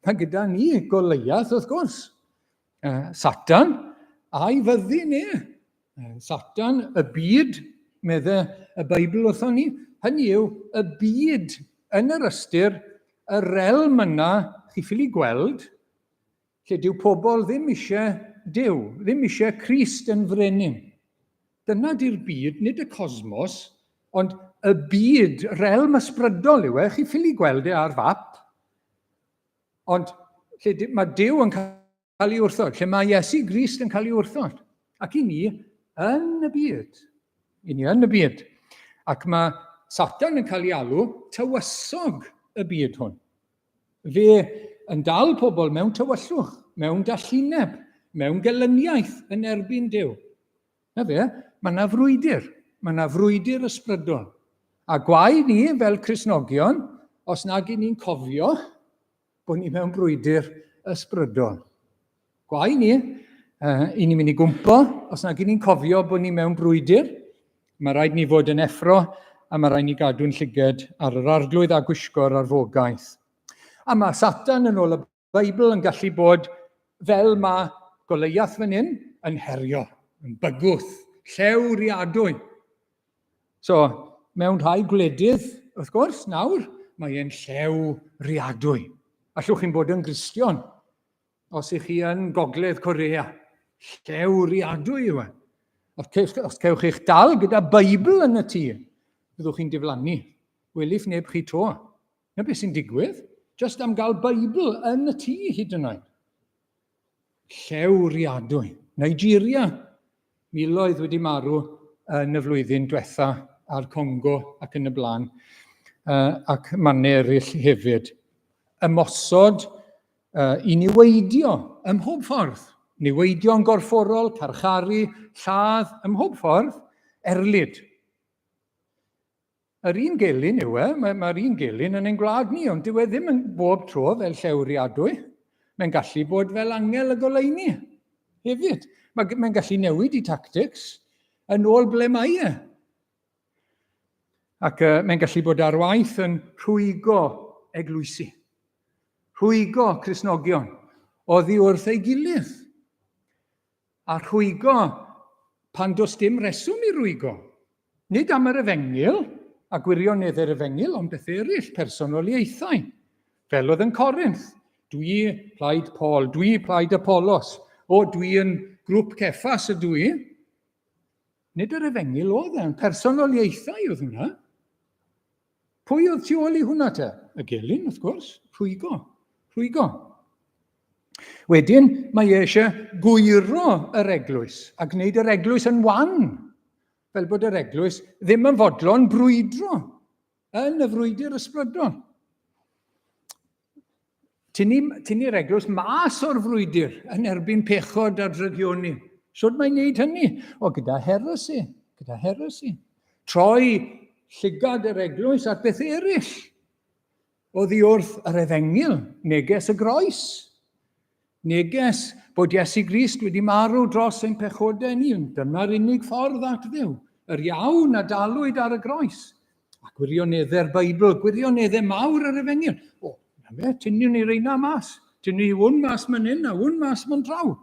Mae gyda ni Goleiath, wrth gwrs. Satan a'i fyddin e. Satan, y byd, medde y Beibl wrthon ni, hynny yw, y byd yn yr ystyr, y realm yna, chi ffili gweld, lle dyw pobl ddim eisiau Duw, ddim eisiau Crist yn frenin. Dyna di'r byd, nid y cosmos, ond y byd, realm ysbrydol yw e, chi ffili gweld e ar fap. Ond lle mae Duw yn cael ei wrthod, lle mae Iesu Grist yn cael ei wrthod. Ac i ni yn y byd. I ni yn y byd. Ac mae Satan yn cael ei alw tywysog y byd hwn. Fe yn dal pobl mewn tywyllwch, mewn dallineb, mewn gelyniaeth yn erbyn Duw. Na fe, mae yna frwydr. Mae yna frwydr ysbrydol. A gwae ni fel Cristnogion, os nag i ni'n cofio bod ni mewn brwydr ysbrydol. Gwae ni, i ni'n mynd i gwmpo, os nag i ni'n cofio bod ni mewn brwydr, mae rhaid ni fod yn effro a mae rhaid ni gadw'n llyged ar yr arglwydd a gwisgo'r arfogaeth. A mae Satan yn ôl y Beibl yn gallu bod fel mae Goleiath fan hyn yn herio, yn bygwth, llew riadwy. So, mewn rhai gwledydd, wrth gwrs, nawr, mae e'n llew riadwy. Allwch chi'n bod yn Gristion os ych chi yn Gogledd Korea. Llew riadwy yw e. Os cewch, os cewch eich dal gyda Beibl yn y tŷ, byddwch chi'n diflannu. Weliff neb chi to. Na beth sy'n digwydd, just am gael Beibl yn y tŷ hyd yn oed. Llewriadwy. Nigeria, miloedd wedi marw yn y flwyddyn diwetha a'r Congo ac yn y blaen, ac mannau eraill hefyd. Ymosod i niweidio ym mhob ffordd. Niweidio'n gorfforol, carcharu, lladd, ym mhob ffordd, erlid. Yr un gelyn yw e, mae'r mae un gelyn yn ein gwlad ni, ond dyw e ddim yn bob tro fel llewriadwy. Mae'n gallu bod fel angel y goleuni hefyd. Mae'n mae gallu newid i tactics yn ôl ble mae e. Ac mae'n gallu bod ar waith yn rhwygo eglwysi, rhwygo Cristnogion oddi wrth ei gilydd. A rhwygo pan does dim reswm i rwygo. Nid am yr efengyl a gwirionedd yr efengyl, ond beth eraill, personoliaethau. Fel oedd yn Corinth, dwi plaid Paul, dwi plaid Apollos, o dwi yn grŵp Ceffas ydw i. Nid yr efengyl oedd e, personoliaethau oedd hwnna. Pwy oedd tu ôl i hwnna te? Y gelyn, wrth gwrs. Rhwygo. Rhwygo. Wedyn, mae e eisiau gwyro yr eglwys a gwneud yr eglwys yn wan, fel bod yr eglwys ddim yn fodlon brwydro yn y frwydr ysbrydol. Tynnu'r tynnu eglwys mas o'r frwydr yn erbyn pechod a drygioni. Sut mae'n neud hynny? O, gyda heresy. Gyda heresy. Troi llygad yr eglwys at beth eraill. Oddi wrth yr efengyl, neges y groes. Neges bod Iesu Grist wedi marw dros ein pechodau ni. Dyma'r unig ffordd at Dduw. Yr iawn a dalwyd ar y groes. A gwirioneddau'r Beibl, gwirioneddau mawr yr efengyl. O, na fe, tynnu ni reina mas. Tynnu hwn mas man hyn a hwn mas man draw.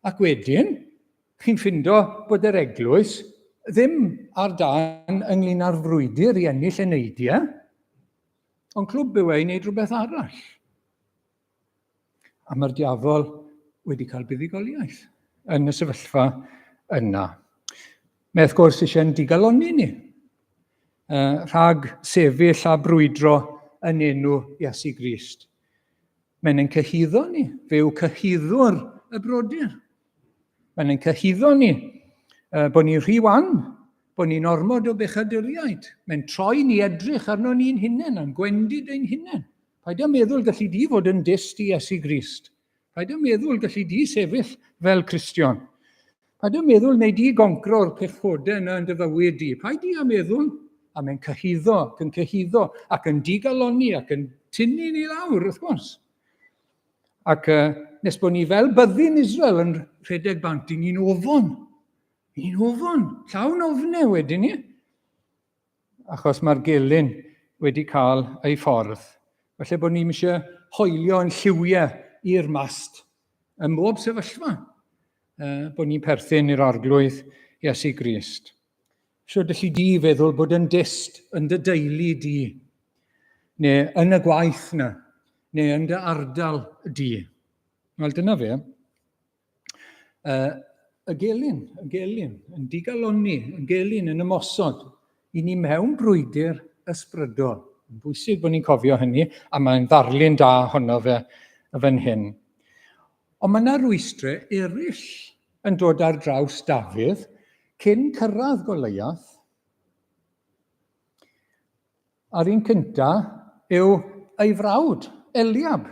Ac wedyn, chi'n ffindo bod yr eglwys ddim ar dan ynglyn â'r frwydr i ennill eneidiau, ond clwb yw e i wneud rhywbeth arall. A mae'r diafol wedi cael buddugoliaeth yn y sefyllfa yna. Mae wrth gwrs eisiau'n digalonni ni, rhag sefyll a brwydro yn enw Iesu Grist. Mae'n ein cyhuddo ni, fe yw cyhuddwr y brodyr. Mae'n ein cyhuddo ni bod ni'n rhy wan, bod ni'n ormod o bechaduriaid. Mae'n troi ni edrych arno ni'n hunain, a'n gwendid ein hunain. Paid â meddwl gallu di fod yn dyst i Iesu Grist. Paid â meddwl gallu di sefyll fel Cristion. Paid â meddwl neu di goncro'r pechodau yna yn dy fywyd di. Paid di â meddwl. A mae'n cyhuddo ac yn cyhuddo ac yn digalonni ac yn tynnu ni lawr, wrth gwrs. Ac nes bod ni fel byddin Israel yn rhedeg bant, i ni'n ofon. Ni'n ofon, llawn ofnau wedyn ni. Achos mae'r gelyn wedi cael ei ffordd. Felly bod ni'n eisiau hoelio yn lliwiau i'r mast ym mhob sefyllfa. Bod ni'n perthyn i'r Arglwydd Iesu Grist. Sut ydych di feddwl bod yn dyst yn dy deulu di, neu yn y gwaith na, neu yn dy ardal di? Wel, dyna fe. Y gelyn, y gelyn, yn digalonni, y gelyn yn ymosod i ni mewn brwydr ysbrydol. Yn bwysig bod ni'n cofio hynny, a mae'n ddarlun da honno fe fan hyn. Ond mae yna rwystrau eraill yn dod ar draws Dafydd cyn cyrraedd Goliath. A'r un cyntaf yw ei frawd, Eliab.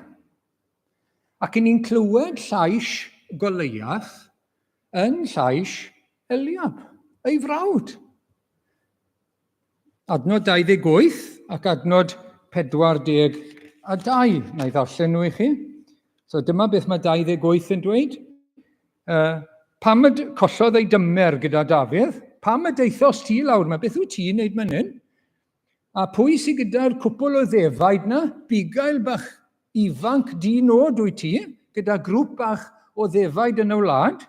Ac i ni'n clywed llais Goliath yn llais Eliab, ei frawd. Adnod 28 ac adnod 42. Na i ddarllen nhw i chi. So dyma beth mae 28 yn dweud. Pam y collodd ei dymer gyda Dafydd? Pam y deithos ti lawr yma? Beth wyt ti'n neud man hyn? A pwy sydd gyda'r cwpl o ddefaid na? Bugail bach ifanc di nod wyt ti, gyda grŵp bach o ddefaid yn y wlad.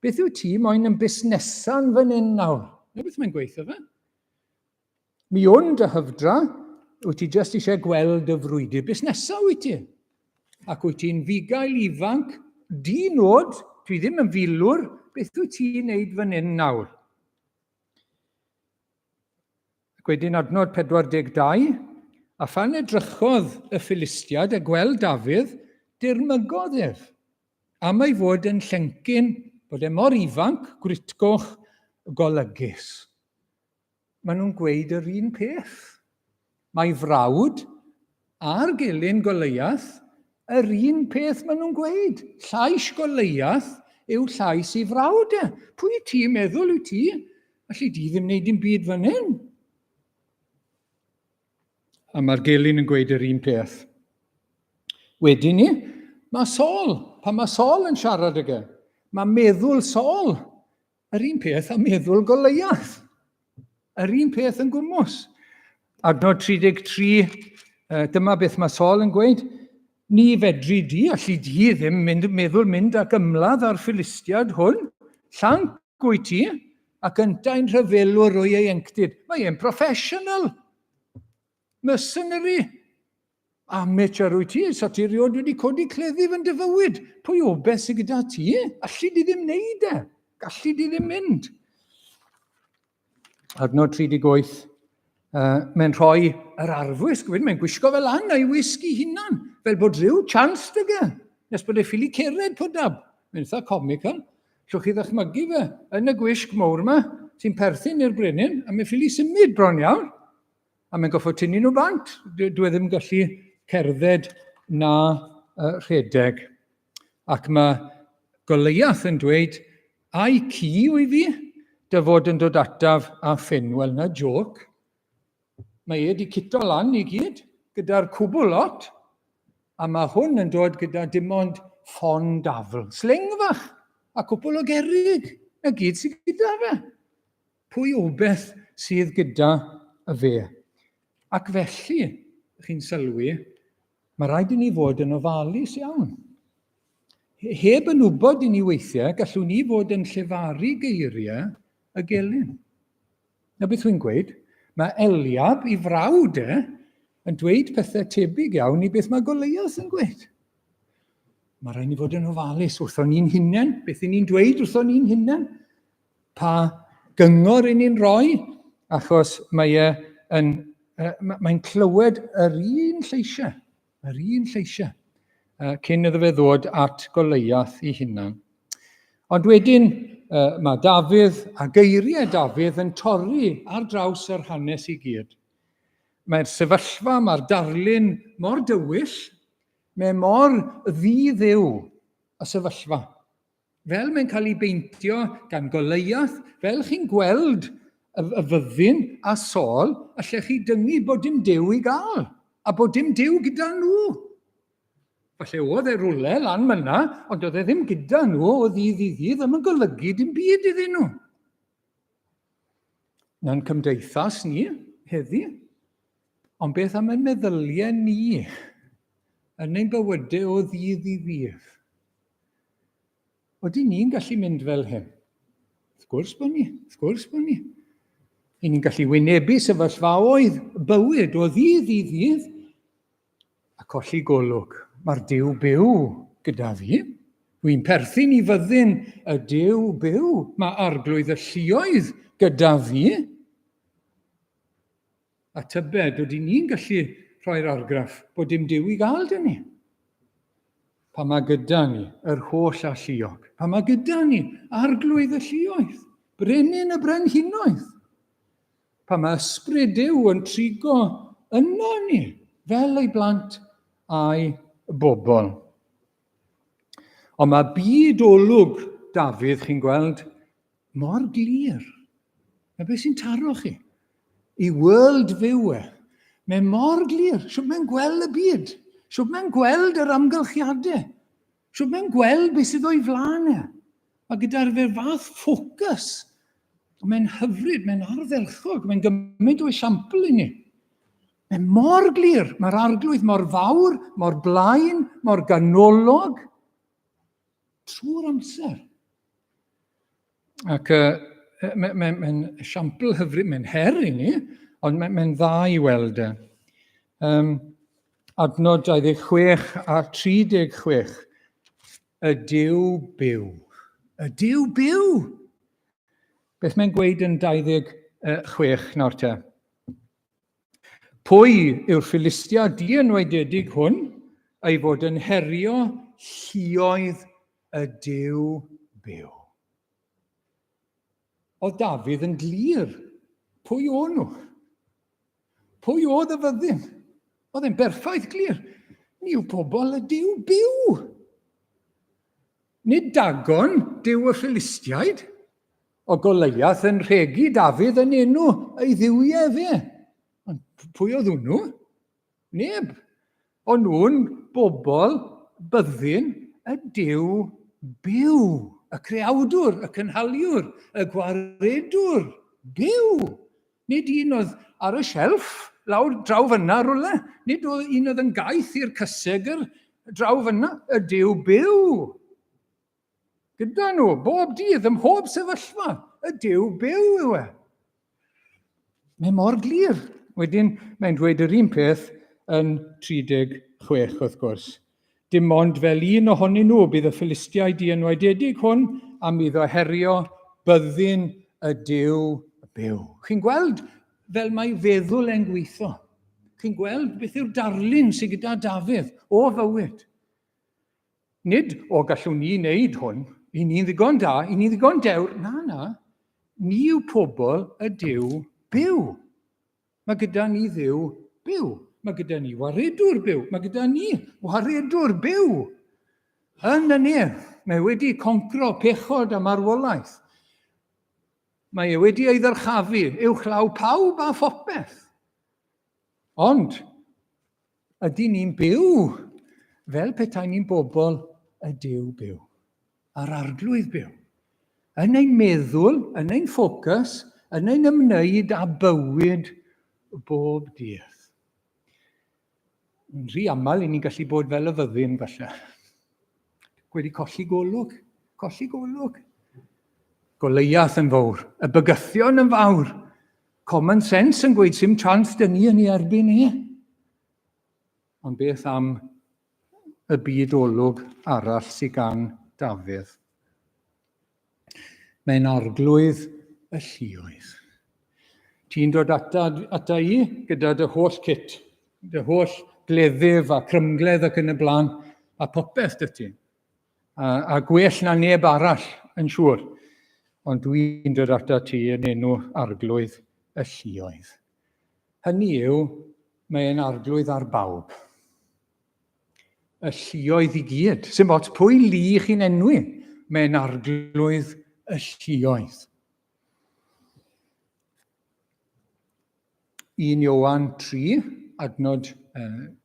Beth wyt ti moyn yn busnesa'n fan hyn nawr? Na beth mae'n gweithio fe. Mi wn dy hyfdra, wyt ti jyst eisiau gweld y frwydr. Busnesa wyt ti. Ac wyt ti'n fugail ifanc, di nod, dwi ddim yn filwr, beth wyt ti'n neud fan hyn nawr? Ac wedyn adnod 42, a phan edrychodd y Philistiad a gweld Dafydd, dirmygodd ef, am ei fod yn llencyn, bod e mor ifanc, gwritgoch, golygus. Maen nhw'n gweud yr un peth. Mae frawd a'r gelyn Goliath, yr un peth maen nhw'n gweud. Llais Goliath yw llais i frawd e. Pwy ti'n meddwl wyt ti? Alli di ddim wneud dim byd fan hyn. A mae'r gelyn yn gweud yr un peth. Wedyn ni, mae Saul, pan mae Saul yn siarad ag e, mae meddwl Saul Yr un peth a meddwl Goliath. Yr un peth yn gwmws. Adnod 33, dyma beth mae Saul yn gweud. Ni fedri di, allu di ddim mynd, meddwl mynd ac ymladd â'r Philistiad hwn. Llanc wyt ti, ac yntau'n rhyfelwr o'i ieuenctid. Mae e'n professional. Mercenary. Amateur wyt ti, sa ti rioed wedi codi cleddyf yn dy fywyd. Pwy o beth sydd gyda ti? Alli di ddim neud e. Galli di ddim mynd. Adnod 38. Mae'n rhoi yr arfwisg, wedyn mae'n gwisgo fel lan a'i wisg i hunan, fel bod rhyw chance dy ge, nes bod e ffili cered pwdab. Mae'n eitha comical. Llwch chi ddychmygu fe yn y gwisg mowr yma, sy'n perthyn i'r brenin, a mae'n ffili symud bron iawn. A mae'n goffod tynnu nhw bant. Dwi e ddim yn gallu cerdded na rhedeg. Ac mae Goliath yn dweud, ai ci wyf fi, dy fod yn dod ataf a ffyn. Wel, na joc. Mae e wedi cito lan i gyd, gyda'r cwbl lot. A mae hwn yn dod gyda dim ond ffon dafl. Sling fach, a cwpl o gerrig. Na gyd sydd gyda fe. Pwy o beth sydd gyda y fe? Ac felly, chi'n sylwi, Mae rhaid i ni fod yn ofalus iawn. Heb yn wybod i ni weithiau, gallwn ni fod yn llefaru geiriau y gelyn. Na beth wy'n gweud? Mae Eliab, i frawd e, yn dweud pethau tebyg iawn i beth mae Goleiath yn gweud. Mae rhaid ni fod yn ofalus wrthon ni'n hunain, beth i ni'n dweud wrthon ni'n hunain, pa gyngor i ni'n rhoi, achos mae e yn, mae'n clywed yr un lleisiau, yr un lleisiau, cyn iddo fe ddod at Goleiath i hunan. Ond wedyn mae Dafydd a geiriau Dafydd yn torri ar draws yr hanes i gyd. Mae'r sefyllfa, mae'r darlun mor dywyll, mae mor ddi-dduw y sefyllfa. Fel mae'n cael ei beintio gan Goleiath, fel chi'n gweld y, y fyddin a Saul, allech chi dyngu bod dim Duw i gael, a bod dim Duw gyda nhw. Falle oedd e rwle lan myna, ond oedd e ddim gyda nhw o ddydd i ddydd, ddim yn golygu dim byd iddyn nhw. Na'n cymdeithas ni heddi, ond beth am ein meddyliau ni yn ein bywydau o ddydd i ddydd? Ydyn ni'n gallu mynd fel hyn? Wrth gwrs bod ni, wrth gwrs bod ni. I ni'n gallu wynebu sefyllfaoedd bywyd o ddydd i ddydd a colli golwg. Mae'r Duw byw gyda fi. Dwi'n perthyn i fyddin y Duw byw. Mae arglwydd y lluoedd gyda fi. A tybed, ydyn ni'n gallu rhoi'r argraff bod dim Duw i gael dyn ni? Pa mae gyda ni yr holl alluog? Pa mae gyda ni arglwydd y lluoedd, brenin y brenhinoedd? Pa mae ysbryd Duw yn trigo yno ni, fel ei blant a'i bobl? Ond mae byd olwg Dafydd, chi'n gweld, mor glir. Mae beth sy'n taro chi. I world view e. Mae mor glir. Siwt mae'n gweld y byd. Siwt mae'n gweld yr amgylchiadau. Siwt mae'n gweld beth sydd o'i flaen e. Mae gyda'r fe fath ffocws. Mae'n hyfryd, mae'n ardderchog, mae'n gymaint o esiampl i ni. Mae mor glir, mae'r arglwydd mor fawr, mor blaen, mor ganolog, trwy'r amser. Ac uh, mae'n mae, mae esiampl hyfryd, mae'n her i ni, ond mae'n mae dda i weld e. Um, adnod 26 a 36. Y Duw byw. Y Duw byw! Beth mae'n gweud yn 26 nawr te? Pwy yw'r Philistia dienwaededig hwn, ei fod yn herio lluoedd y Duw byw? Oedd Dafydd yn glir pwy o'n nhw. Pwy oedd y fyddin? Oedd e'n berffaith glir. Ni yw pobl y Duw byw. Nid Dagon, duw y Philistiaid. O Goliath yn rhegi Dafydd yn enw ei dduwiau fe. Ond pwy oedd hwnnw? Neb. O'n nhw'n bobl byddin y Duw byw, y creawdwr, y cynhaliwr, y gwaredwr byw. Nid un oedd ar y shelf lawr draw fyna rwle. Nid un oedd yn gaeth i'r cysegr draw fyna. Y Duw byw. Gyda nhw, bob dydd, ym mhob sefyllfa, y Duw byw yw e. Mae mor glir. Wedyn, mae'n dweud yr un peth yn 36, wrth gwrs. Dim ond fel un ohonyn nhw bydd y Philistiaid dienwaededig hwn am iddo herio byddin y Duw byw. Chi'n gweld fel mae feddwl e'n gweithio. Chi'n gweld beth yw'r darlun sydd gyda Dafydd o fywyd. Nid, o, gallwn ni wneud hwn, i ni'n ddigon da, i ni'n ddigon dewr. Na, na. Ni yw pobl y Duw byw. Mae gyda ni Dduw byw. Mae gyda ni waredwr byw. Mae gyda ni waredwr byw. Yn y nef, mae wedi concro pechod a marwolaeth. Mae e wedi ei ddyrchafu uwchlaw pawb a phopeth. Ond, ydy ni'n byw fel petai ni'n bobl y Duw byw, a'r Arglwydd byw? Yn ein meddwl, yn ein ffocws, yn ein ymwneud â bywyd bob dydd. Yn rhy aml i ni'n gallu bod fel y fyddin falle. Wedi colli golwg, colli golwg. Goleiath yn fawr, y bygythion yn fawr. Common sense yn gweud sy'm chance dyn ni yn ei erbyn ni. Ond beth am y byd olwg arall sydd gan Dafydd? Mae'n arglwydd y lluoedd. Ti'n dod ata, ata i gyda dy holl kit, dy holl gleddyf a crymgledd ac yn y blaen, a popeth dy ti. A, a gwell na neb arall, yn siŵr. Ond dwi'n dod ata ti yn enw arglwydd y lluoedd. Hynny yw, mae'n arglwydd ar bawb. Y lluoedd i gyd. Sy'n ots pwy lu chi'n enwi, mae'n arglwydd y lluoedd. 1 Ioan 3, adnod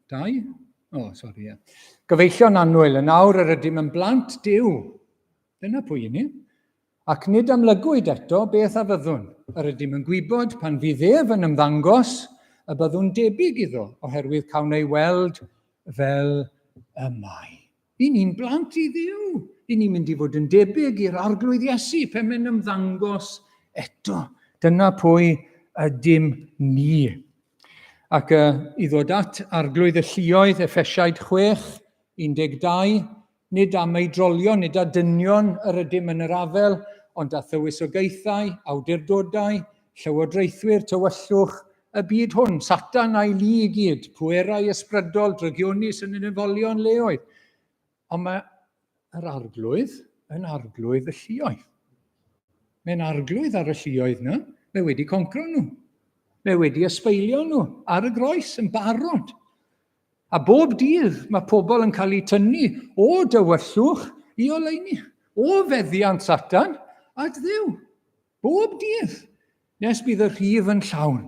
2. O, oh, sori, ie. Gyfeillion annwyl, yn awr yr ydym yn blant Duw. Dyna pwy i ni. Ac nid amlygwyd eto beth a fyddwn. Yr ydym yn gwybod pan fydd ef yn ymddangos y byddwn debyg iddo, oherwydd cawn ei weld fel y mae. I ni'n blant i Dduw. I ni'n mynd i fod yn debyg i'r Arglwydd Iesu pe mae'n ymddangos eto. Dyna pwy ydym ni. Ac uh, i ddod at Arglwydd y Lluoedd, Effesiaid 6, 12, Nid am eidrolion, nid â dynion yr ydym yn yr afel, ond â thywysogaethau, awdurdodau, llywodraethwyr tywyllwch y byd hwn, Satan a'i lu i gyd, pwerau ysbrydol, drygionus yn y nefolion leoedd. Ond mae yr arglwydd yn arglwydd y lluoedd. Mae'n arglwydd ar y lluoedd yna. Mae wedi concro nhw. Mae wedi ysbeilio nhw ar y groes yn barod. A bob dydd mae pobl yn cael eu tynnu o dywyllwch i oleuni, o feddiant Satan at Dduw. Bob dydd, nes bydd y rhif yn llawn.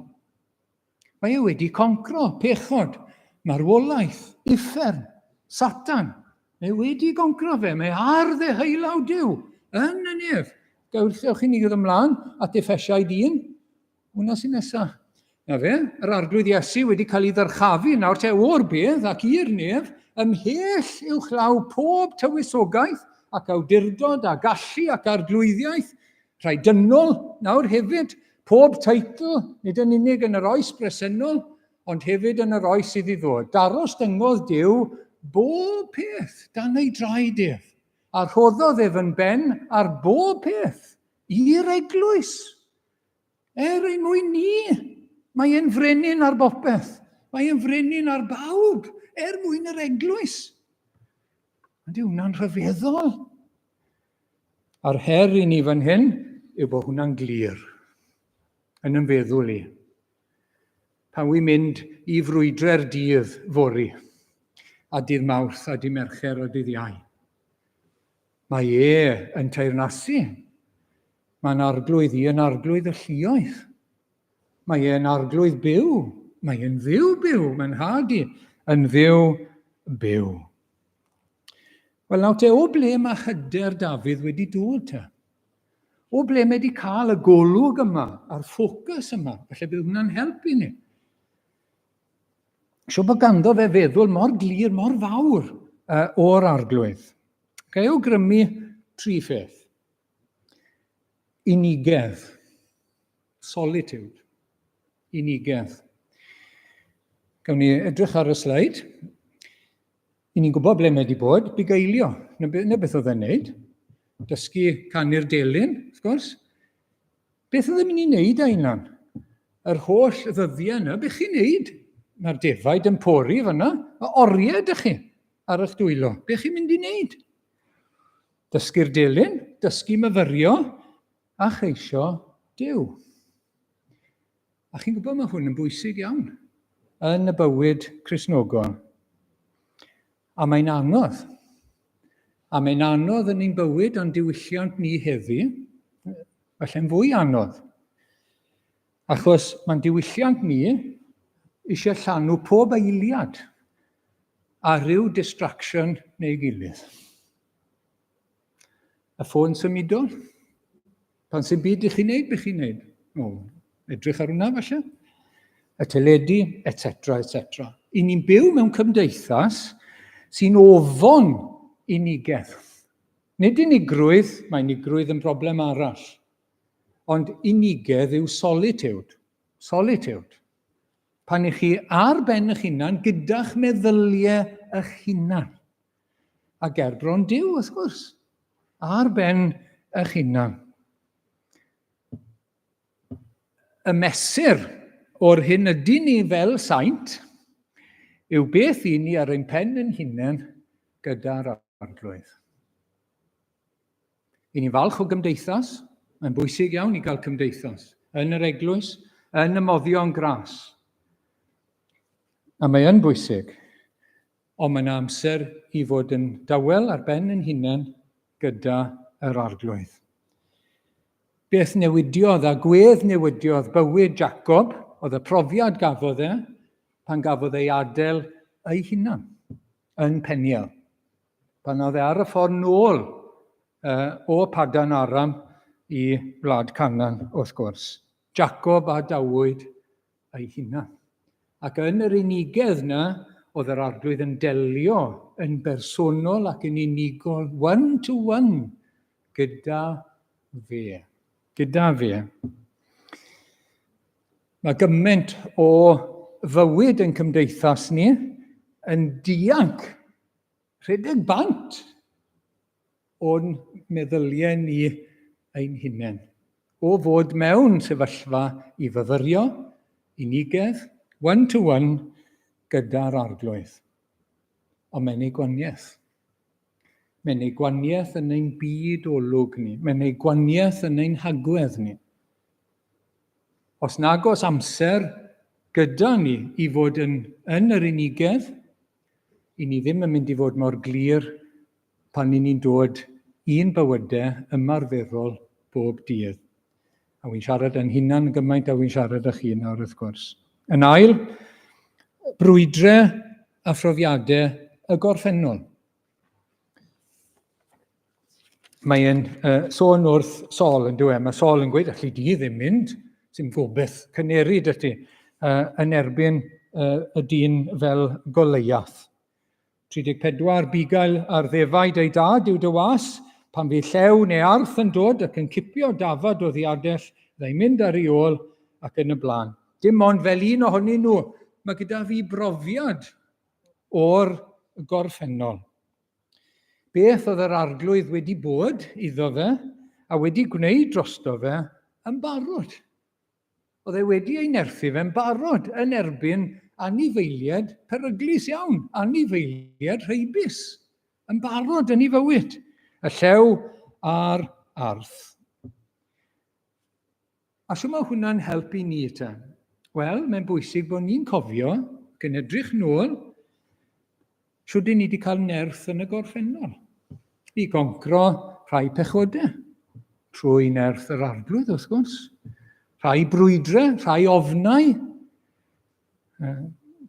Mae e wedi concro pechod, marwolaeth, uffern, Satan. Mae e wedi goncro fe, mae ar ddeheulaw Duw yn y nef. Gewch chi ni ddod ymlaen at Effesiaid 1, Hwna sy'n nesa. Na fe, yr arglwydd Iesu wedi cael ei ddyrchafu nawr te o'r bedd ac i'r nef, ymhell uwchlaw pob tywysogaeth ac awdurdod a gallu ac arglwyddiaeth, rhai dynol nawr hefyd, pob teitl, nid yn unig yn yr oes bresennol, ond hefyd yn yr oes sydd i ddod. Daros dyngodd Duw bob peth dan ei draed ef, a rhoddodd ef yn ben ar bob peth i'r eglwys. Er ein mwyn ni, mae e'n frenin ar bopeth. Mae e'n frenin ar bawb, er mwyn yr eglwys. Ond yw hwnna'n rhyfeddol? A'r her i ni fan hyn yw bod hwnna'n glir yn yn feddwl i. Pan wy'n mynd i frwydre'r dydd fori, a dydd Mawrth, a dydd Mercher, a dydd Iau. Mae e yn teyrnasu. Mae'n arglwydd i yn arglwydd y lluoedd. Mae e'n arglwydd byw. Mae e'n ddiw byw. Mae'n nhad i yn ddiw byw. Wel, nawr te, o ble mae hyder Dafydd wedi dod te? O ble mae wedi cael y golwg yma a'r ffocws yma? Felly bydd hwnna'n helpu ni. Siw bod ganddo fe feddwl mor glir, mor fawr uh, o'r arglwydd. Ga i awgrymu tri pheth. Unigedd. Solitude. Unigedd. Gawn ni edrych ar y sleid. I ni'n gwybod ble mae wedi bod, bugeilio. Na, na beth oedd e'n neud. Dysgu canu'r delyn, wrth gwrs. Beth oedd e'n mynd i wneud â hunan? Yr holl ddyddiau yna, beth chi'n neud? Mae'r defaid yn pori fyna, a oriau ydych chi ar eich dwylo. Beth chi'n mynd i wneud? Dysgu'r delyn, dysgu myfyrio, a cheisio Duw. A chi'n gwybod mae hwn yn bwysig iawn yn y bywyd Cristnogol. A mae'n anodd. A mae'n anodd yn ein bywyd a'n diwylliant ni heddi, falle'n fwy anodd. Achos mae'n diwylliant ni eisiau llanw pob eiliad a rhyw distraction neu gilydd. Y ffôn symudol. Pan sy'n byd i chi'n neud, beth chi'n neud? O, edrych ar hwnna falle. y teledu, etc. etc. I ni'n byw mewn cymdeithas sy'n ofon unigedd. Nid unigrwydd, mae unigrwydd yn broblem arall, ond unigedd yw solitude. Solitude. Pan i chi ar ben eich hunan, gyda'ch meddyliau eich hunan. A gerbron Duw, wrth gwrs. Ar ben eich hunan. Y mesur o'r hyn ydyn ni fel saint yw beth i ni ar ein pen yn hunain gyda'r Arglwydd. I ni'n falch o gymdeithas, mae'n bwysig iawn i gael cymdeithas yn yr eglwys, yn y moddion gras. A mae yn bwysig, ond mae yna amser i fod yn dawel ar ben yn hunain gyda yr Arglwydd. Beth newidiodd a gwedd newidiodd bywyd Jacob oedd y profiad gafodd e pan gafodd ei adael ei hunan yn Peniel. Pan oedd e ar y ffordd nôl uh, o Padan Aram i wlad Canaan, wrth gwrs. Jacob a dawyd ei hunan. Ac yn yr unigedd na, oedd yr arglwydd yn delio yn bersonol ac yn unigol, one to one, gyda fe. Gyda fe. Mae gymaint o fywyd yn cymdeithas ni yn dianc, rhedeg bant o'n meddyliau ni ein hunain. O fod mewn sefyllfa i fyfyrio, unigedd, one to one, gyda'r arglwydd. Ond mae'n ei gwaniaeth. Mae'n ei gwaniaeth yn ein byd olwg ni. Mae'n ei gwaniaeth yn ein hagwedd ni. Os nag oes amser gyda ni i fod yn, yn yr unigedd, i ni ddim yn mynd i fod mor glir pan i ni'n dod i'n bywydau ymarferol bob dydd. A wy'n siarad yn hunan gymaint a wy'n siarad â chi nawr wrth gwrs. Yn ail, brwydre a phrofiadau y gorffennol. Mae'n uh, sôn wrth Sol yn dweud, mae Sol yn gweud, allu di ddim mynd, sy'n gobeith cyneri dy ti, uh, yn erbyn uh, y dyn fel Goleiath. 34 bugail ar ddefaid ei dad yw dy was, pan fydd llew neu arth yn dod ac yn cipio dafad o ddiadell, fyddai'n mynd ar ei ôl ac yn y blaen. Dim ond fel un ohonyn nhw, mae gyda fi brofiad o'r gorffennol. Beth oedd yr arglwydd wedi bod iddo fe a wedi gwneud drosto fe yn barod. Oedd e wedi ei nerthu fe'n barod yn erbyn anifeiliaid peryglus iawn, anifeiliaid rheibus, yn barod yn ei fywyd, y llew a'r arth. A sut mae hwnna'n helpu ni te? Wel, mae'n bwysig bod ni'n cofio, ac yn edrych nôl, Shwd i ni wedi cael nerth yn y gorffennol? I goncro rhai pechodau, trwy nerth yr arglwydd wrth gwrs. Rhai brwydre, rhai ofnau,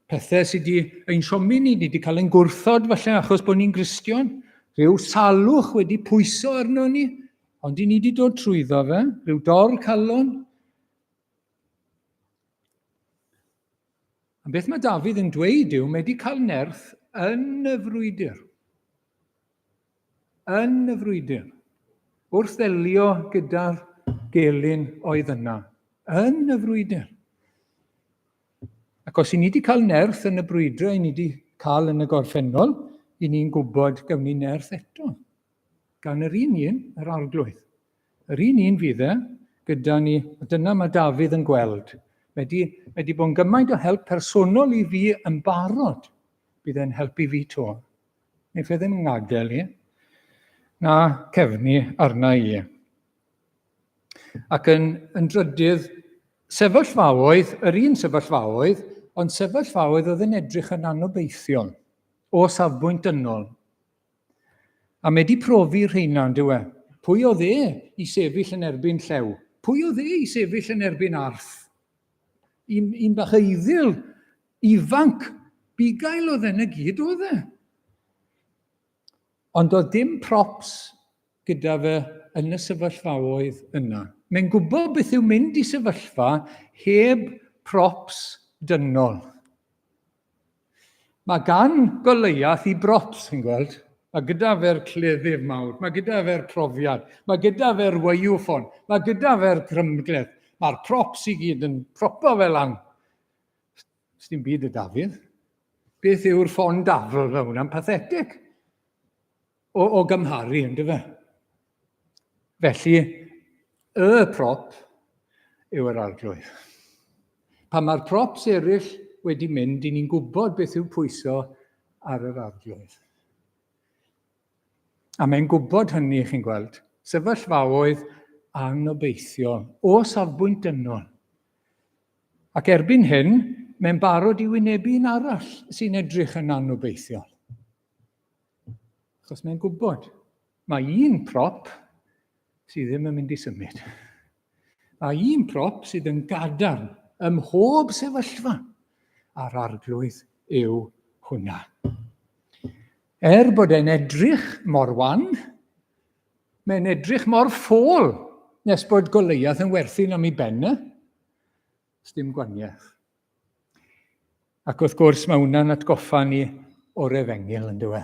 pethau sydd wedi ein siomi ni, ni wedi cael ein gwrthod falle achos bod ni'n Gristion, rhyw salwch wedi pwyso arno ni, ond i ni wedi dod trwyddo fe, rhyw dor calon. A beth mae Dafydd yn dweud yw, mae wedi cael nerth yn y frwydr. Yn y frwydr. Wrth ddelio gyda'r gelyn oedd yna. Yn y frwydr. Ac os i ni wedi cael nerth yn y brwydr, i ni wedi cael yn y gorffennol, i ni'n gwybod gawn ni nerth eto. Gan yr un un, yr arglwydd. Yr un un fydd e gyda ni, a dyna mae Dafydd yn gweld. Mae di, mae di bod yn gymaint o help personol i fi yn barod. Bydd e'n helpu fi to. Neu fe ddim yn ngadael i. Na cefnu arna i. Ac yn, yn drydydd, sefyllfaoedd, yr un sefyllfaoedd, ond sefyllfaoedd oedd yn edrych yn anobeithiol o safbwynt dynol. A mae di profi rheina, yn dyw e? Pwy oedd e i sefyll yn erbyn llew? Pwy oedd e i sefyll yn erbyn arth? Un, un bach eiddil, ifanc, bugail oedd e'n y gyd oedd e. Ond oedd dim props gyda fe yn y sefyllfaoedd yna. Mae'n gwybod beth yw mynd i sefyllfa heb props dynol. Mae gan Goliath i brops, chi'n gweld. Mae gyda fe'r cleddyf mawr, mae gyda fe'r profiad, mae gyda fe'r waywffon, mae gyda fe'r crymgledd. Mae'r props i gyd yn propo fe lan. Sdim byd y Dafydd. Beth yw'r ffon dafl fe hwnna'n pathetic o, o gymharu, ynddo fe? Felly, y prop yw yr arglwydd. Pan mae'r props eraill wedi mynd, i ni'n gwybod beth yw pwyso ar yr arglwydd. A mae'n gwybod hynny, chi'n gweld, sefyllfaoedd anobeithiol o safbwynt dynol. Ac erbyn hyn, mae'n barod i wynebu un arall sy'n edrych yn anobeithiol. Achos mae'n gwybod, mae un prop sydd ddim yn mynd i symud. Mae un prop sydd yn gadarn ym mhob sefyllfa, a'r arglwydd yw hwnna. Er bod e'n edrych mor wan, mae'n edrych mor ffôl nes bod Goliath yn werthu'n am ei ben e. Sdim gwaniaeth. Ac wrth gwrs mae hwnna'n atgoffa ni o'r efengyl yn dywe.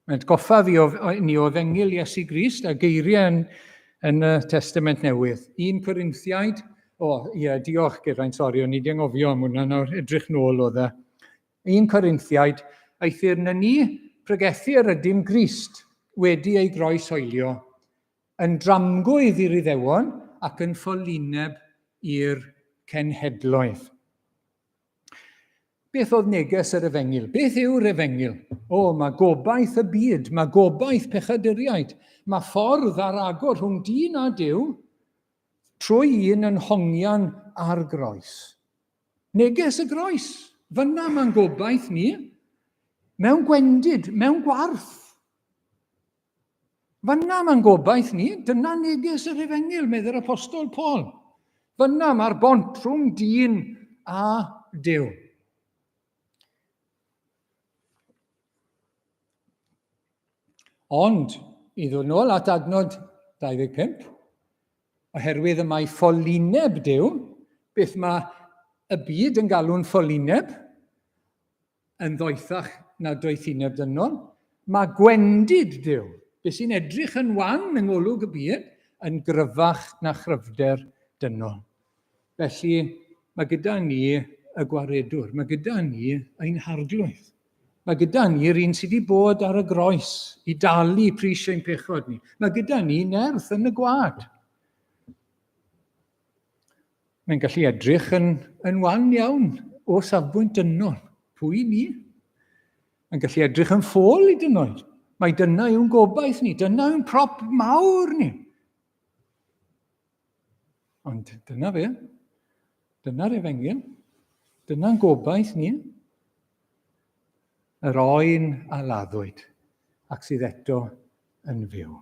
Mae'n atgoffa fi o, ni o efengyl Iesu Grist a geiriau yn, yn y Testament Newydd. 1 Corinthiaid, o ie, yeah, diolch Geraint, sori, o'n i wedi anghofio am hwnna nawr, edrych nôl oedd e. 1 Corinthiaid, eithr na ni pregethu yr ydym Grist wedi ei groes hoelio, yn dramgwydd i'r Iddewon ac yn ffolineb i'r cenhedloedd. Beth oedd neges yr efengyl? Beth yw'r efengyl? O, mae gobaith y byd, mae gobaith pechaduriaid, mae ffordd ar agor rhwng dyn a Duw trwy un yn hongian ar groes. Neges y groes, fyna mae'n gobaith ni, mewn gwendid, mewn gwarth. Fyna mae'n gobaith ni, dyna neges yr efengyl, meddai'r apostol Paul. Fyna mae'r bont rhwng dyn a Duw. Ond, i ddod nôl at adnod 25, oherwydd y mae ffolineb Duw, beth mae y byd yn galw'n ffolineb, yn ddoethach na doethineb dynol. Mae gwendid Duw, beth sy'n edrych yn wan yng ngolwg y byd, yn gryfach na chryfder dynol. Felly, mae gyda ni y gwaredwr, mae gyda ni ein harglwydd. Mae gyda ni'r un sydd wedi bod ar y groes i dalu pris ein pechod ni. Mae gyda ni nerth yn y gwad. Mae'n gallu edrych yn, yn wan iawn o safbwynt dynol. Pwy ni? Mae'n gallu edrych yn ffôl i dynoed. Mae dyna yw'n gobaith ni, dyna yw'n prop mawr ni. Ond dyna fe. Dyna'r efengyl. Dyna'n gobaith ni. Yr oen a laddwyd ac sydd eto yn fyw.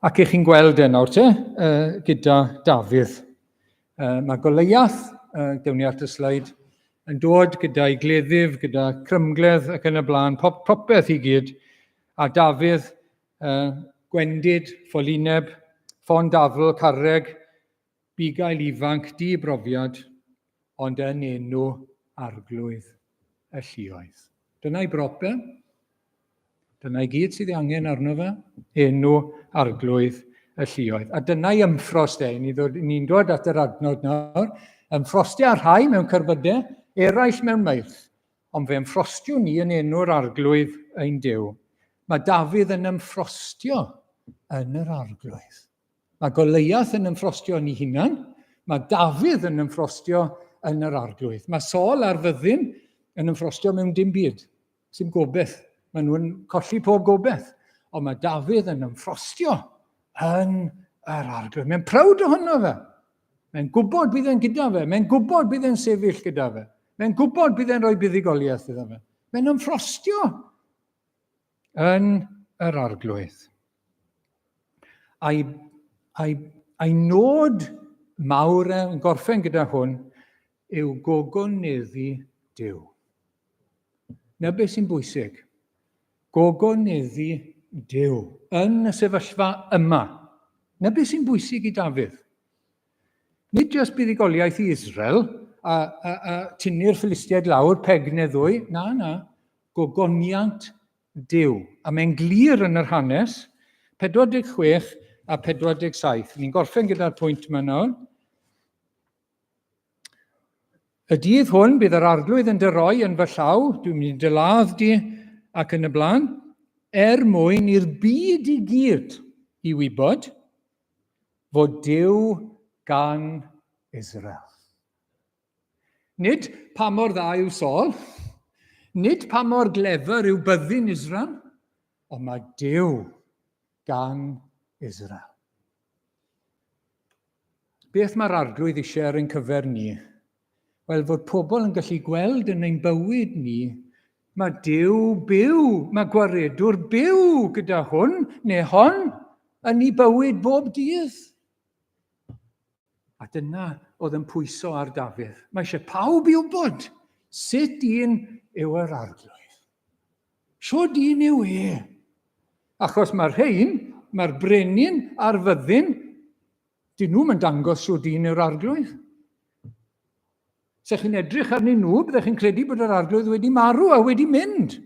Ac ych chi'n gweld e nawr te, gyda Dafydd. Mae Goliath, dewn ni at y sleid, yn dod gyda'i gleddyf, gyda crymgledd ac yn y blaen, pop, popeth i gyd. A Dafydd, gwendid, ffolineb, ffon dafl, carreg, bugail ifanc, di brofiad, ond yn enw arglwydd y lluoedd. Dyna'i broblem. Dyna'i gyd sydd ei angen arno fe, enw arglwydd y lluoedd. A dyna'i ymffrost e, ni'n dod, ni dod at yr adnod nawr, ymffrostio ar rhai mewn cerbydau, eraill mewn meirch, ond fe ymffrostiwn ni yn enw'r arglwydd ein Duw. Mae Dafydd yn ymffrostio yn yr arglwydd. Mae Goliath yn ymffrostio yn ei hunan, mae Dafydd yn ymffrostio yn yr arglwydd. Mae Saul a'r fyddin yn ymffrostio mewn dim byd. Sy'n gobeith. Maen nhw'n colli pob gobeith. Ond mae Dafydd yn ymffrostio yn yr arglwydd. Mae'n proud ohono fe. Mae'n gwybod bydd e'n gyda fe. Mae'n gwybod bydd e'n sefyll gyda fe. Mae'n gwybod bydd e'n rhoi buddugoliaeth iddo fe. Mae'n ymffrostio yn yr arglwydd. A'i, a'i, a'i nod mawr e, yn gorffen gyda hwn, yw gogoneddu Duw. Na beth sy'n bwysig. Gogoneddu Duw yn y sefyllfa yma. Na beth sy'n bwysig i Dafydd. Nid jyst buddugoliaeth i Israel, a, a, a tynnu'r Philistiaid lawr, peg neu ddwy. Na, na. Gogoniant Duw. A mae'n glir yn yr hanes, 46 a 47. Ni'n gorffen gyda'r pwynt yma nawr. Y dydd hwn bydd yr arglwydd yn dy roi yn fy llaw, dwi'n mynd i dy ladd di ac yn y blaen, er mwyn i'r byd i gyd i wybod fod Duw gan Israel. Nid pa mor dda yw Saul, nid pa mor glefer yw byddin Israel, ond mae Duw gan Israel. Beth mae'r Arglwydd eisiau ar ein cyfer ni? Wel, fod pobl yn gallu gweld yn ein bywyd ni, mae Duw byw, mae gwaredwr byw gyda hwn neu hon yn ei bywyd bob dydd. A dyna oedd yn pwyso ar Dafydd. Mae eisiau pawb i wybod sut un yw yr Arglwydd. Shwd un yw e? Achos mae'r rhain, mae'r brenin a'r fyddin, dyn nhw'n yn dangos shwd un yw'r arglwydd. Se chi'n edrych arnyn nhw, byddech chi'n credu bod yr arglwydd wedi marw a wedi mynd.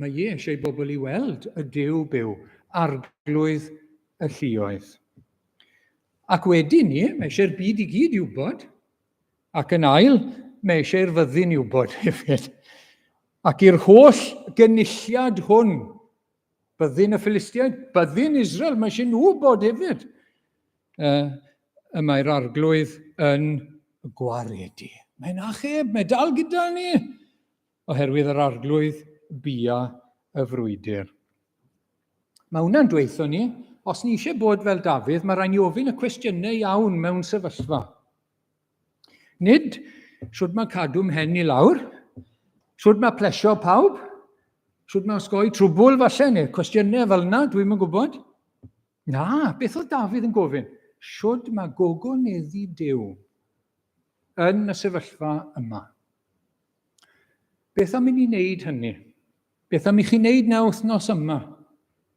Mae e eisiau bobl i weld y Duw byw, arglwydd y lluoedd. Ac wedi ni, mae eisiau'r byd i gyd i wybod, Ac yn ail, mae eisiau i'r fyddin i wybod hefyd. Ac i'r holl gynulliad hwn, byddin y Philistiaid, byddin Israel, mae eisiau nhw wybod hefyd. Y mae'r arglwydd yn gwaredu. Mae'n achub, mae dal gyda ni, oherwydd yr arglwydd bia y frwydr. Mae hwnna'n dweithio ni, os ni eisiau bod fel Dafydd, mae rhaid ni ofyn y cwestiynau iawn mewn sefyllfa. Nid shwd mae cadw mhen i lawr, shwd mae plesio pawb, shwd mae osgoi trwbwl falle, neu cwestiynau fel yna, dwi'm yn gwybod. Na, beth oedd Dafydd yn gofyn? Shwd mae gogoneddu Duw yn y sefyllfa yma? Beth am i ni wneud hynny? Beth am i chi wneud na wythnos yma?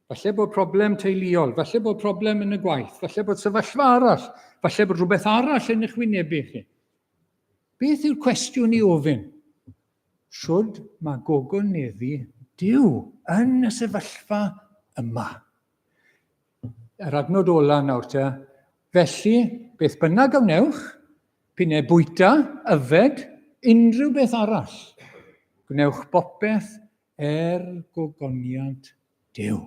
Falle bod problem teuluol, falle bod problem yn y gwaith, falle bod sefyllfa arall, falle bod rhywbeth arall yn eich wynebu chi. Beth yw'r cwestiwn i ofyn? Shwd mae gogoneddu Duw yn y sefyllfa yma? Yr adnod ola nawr te. Felly, beth bynnag a wnewch, p'un ai bwyta, yfed, unrhyw beth arall, gwnewch bopeth er gogoniant Duw.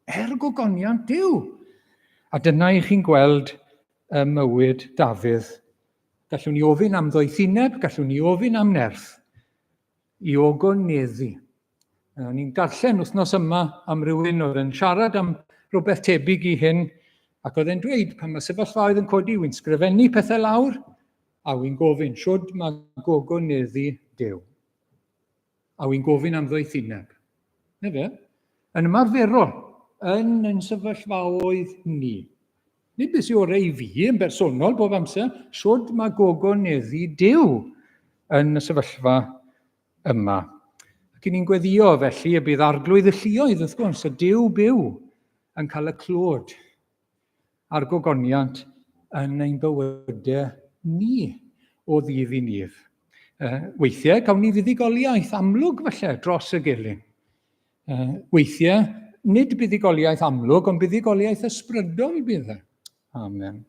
Er gogoniant Duw! A dyna i chi'n gweld ym mywyd Dafydd. Gallwn ni ofyn am ddoethineb, gallwn ni ofyn am nerth i ogoneddu. O'n i'n darllen wythnos yma am rywun oedd yn siarad am rhywbeth tebyg i hyn, ac oedd e'n dweud pan mae sefyllfaoedd yn codi, wy'n sgrifennu pethau lawr, a wy'n gofyn, siwd mae gogoneddu Duw? A wy'n gofyn am ddoethineb. Na fe? Yn ymarferol, yn ein sefyllfaoedd ni. Nid beth sy'n orau i fi yn bersonol bob amser, siwd mae gogoneddu Duw yn y sefyllfa yma. Ac i ni'n gweddio felly y bydd arglwydd y lluoedd, wrth gwrs, y Duw byw, yn cael y clod a'r gogoniant yn ein bywydau ni o ddydd i nydd. Weithiau, cawn ni fuddugoliaeth amlwg falle dros y gelyn. Weithiau, nid buddugoliaeth amlwg, ond buddugoliaeth ysbrydol bydd e. Amen.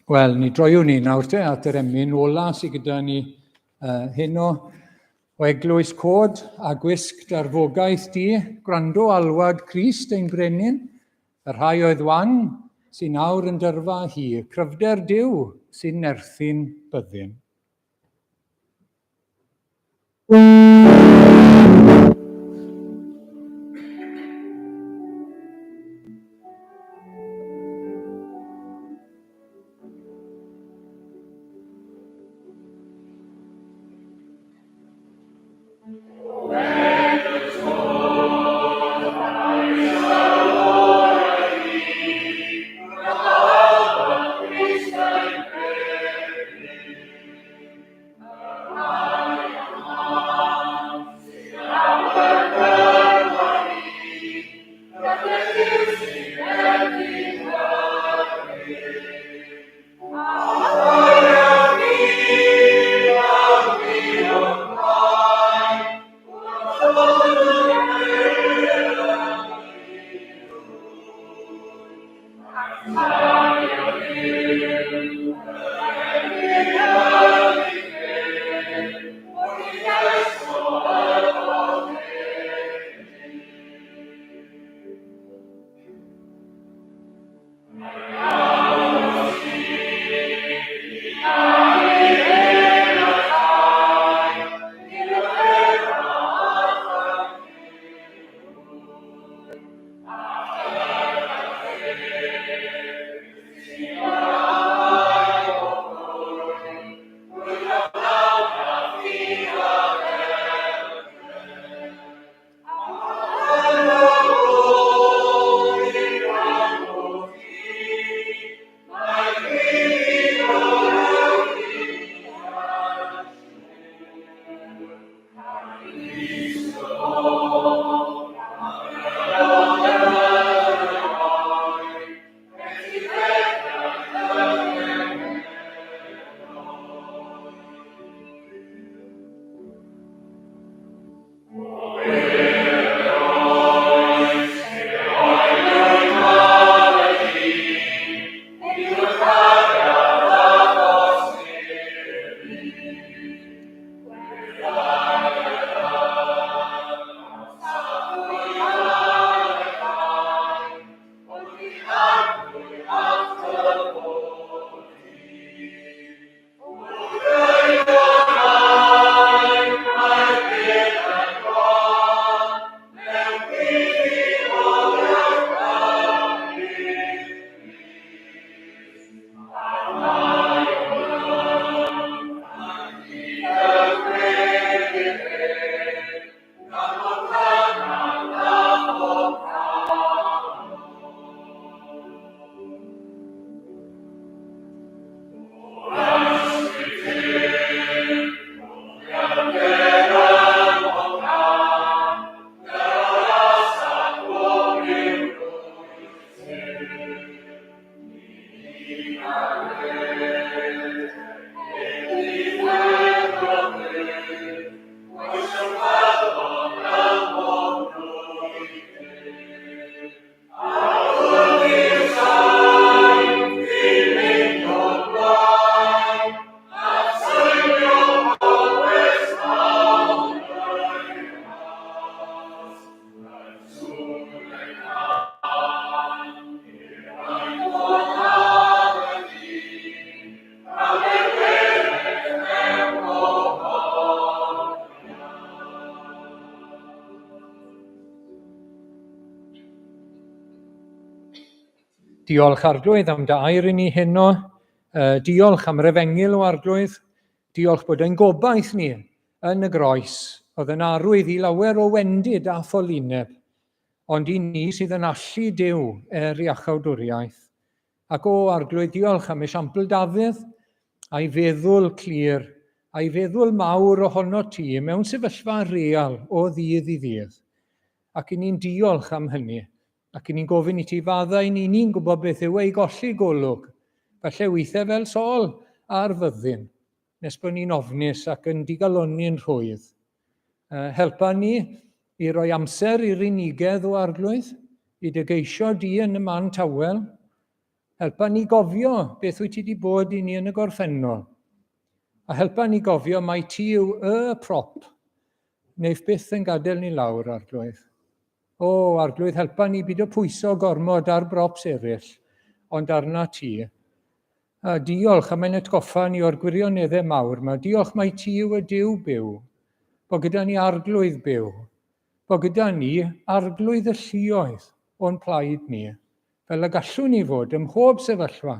Wel, ni droiwn ni nawr te at yr emyn ola sydd gyda ni heno o Eglwys Cod a gwisg darfogaeth di, gwrando alwad Crist ein brenin, y rhai oedd wan sy'n awr yn dyrfa hi, cryfder Duw sy'n nerthu'n byddin. Diolch Arglwydd am dy air i ni heno. Diolch am yr efengyl o Arglwydd. Diolch bod ein gobaith ni yn y groes oedd yn arwydd i lawer o wendid a ffolineb, ond i ni sydd yn allu Duw er iachawdwriaeth. Ac o, Arglwydd, diolch am esiampl Dafydd, a'i feddwl clir, a'i feddwl mawr ohono ti mewn sefyllfa real o ddydd i ddydd. Ac i ni'n diolch am hynny, ac i ni'n gofyn i ti faddau ni, ni'n gwybod beth yw ei golli golwg, falle weithiau fel Saul a'r fyddin, nes bod ni'n ofnus ac yn digalonni'n rhwydd. Helpa ni i roi amser i'r unigedd o Arglwydd, i dy geisio di yn y man tawel. Helpa ni gofio beth wyt ti wedi bod i ni yn y gorffennol. A helpa ni gofio mai ti yw y prop, neu'th byth yn gadael ni lawr, Arglwydd. O, Arglwydd, helpa ni bido pwyso gormod ar brops eraill, ond arna ti. A diolch am ein atgoffa ni o'r gwirioneddau mawr 'ma. Diolch mai ti yw y Duw byw, bod gyda ni Arglwydd byw, bod gyda ni Arglwydd y lluoedd o'n plaid ni, fel y gallwn ni fod ym mhob sefyllfa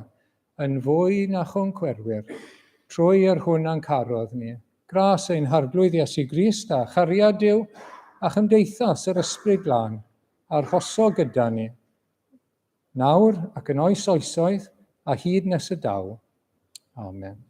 yn fwy na choncwerwyr, trwy yr hwn a'n carodd ni. Gras ein Harglwydd Iesu Grist a chariad Duw a chymdeithas yr Ysbryd Glân arhoso gyda ni. Nawr ac yn oes oesoedd, a hyd nes y daw. Amen.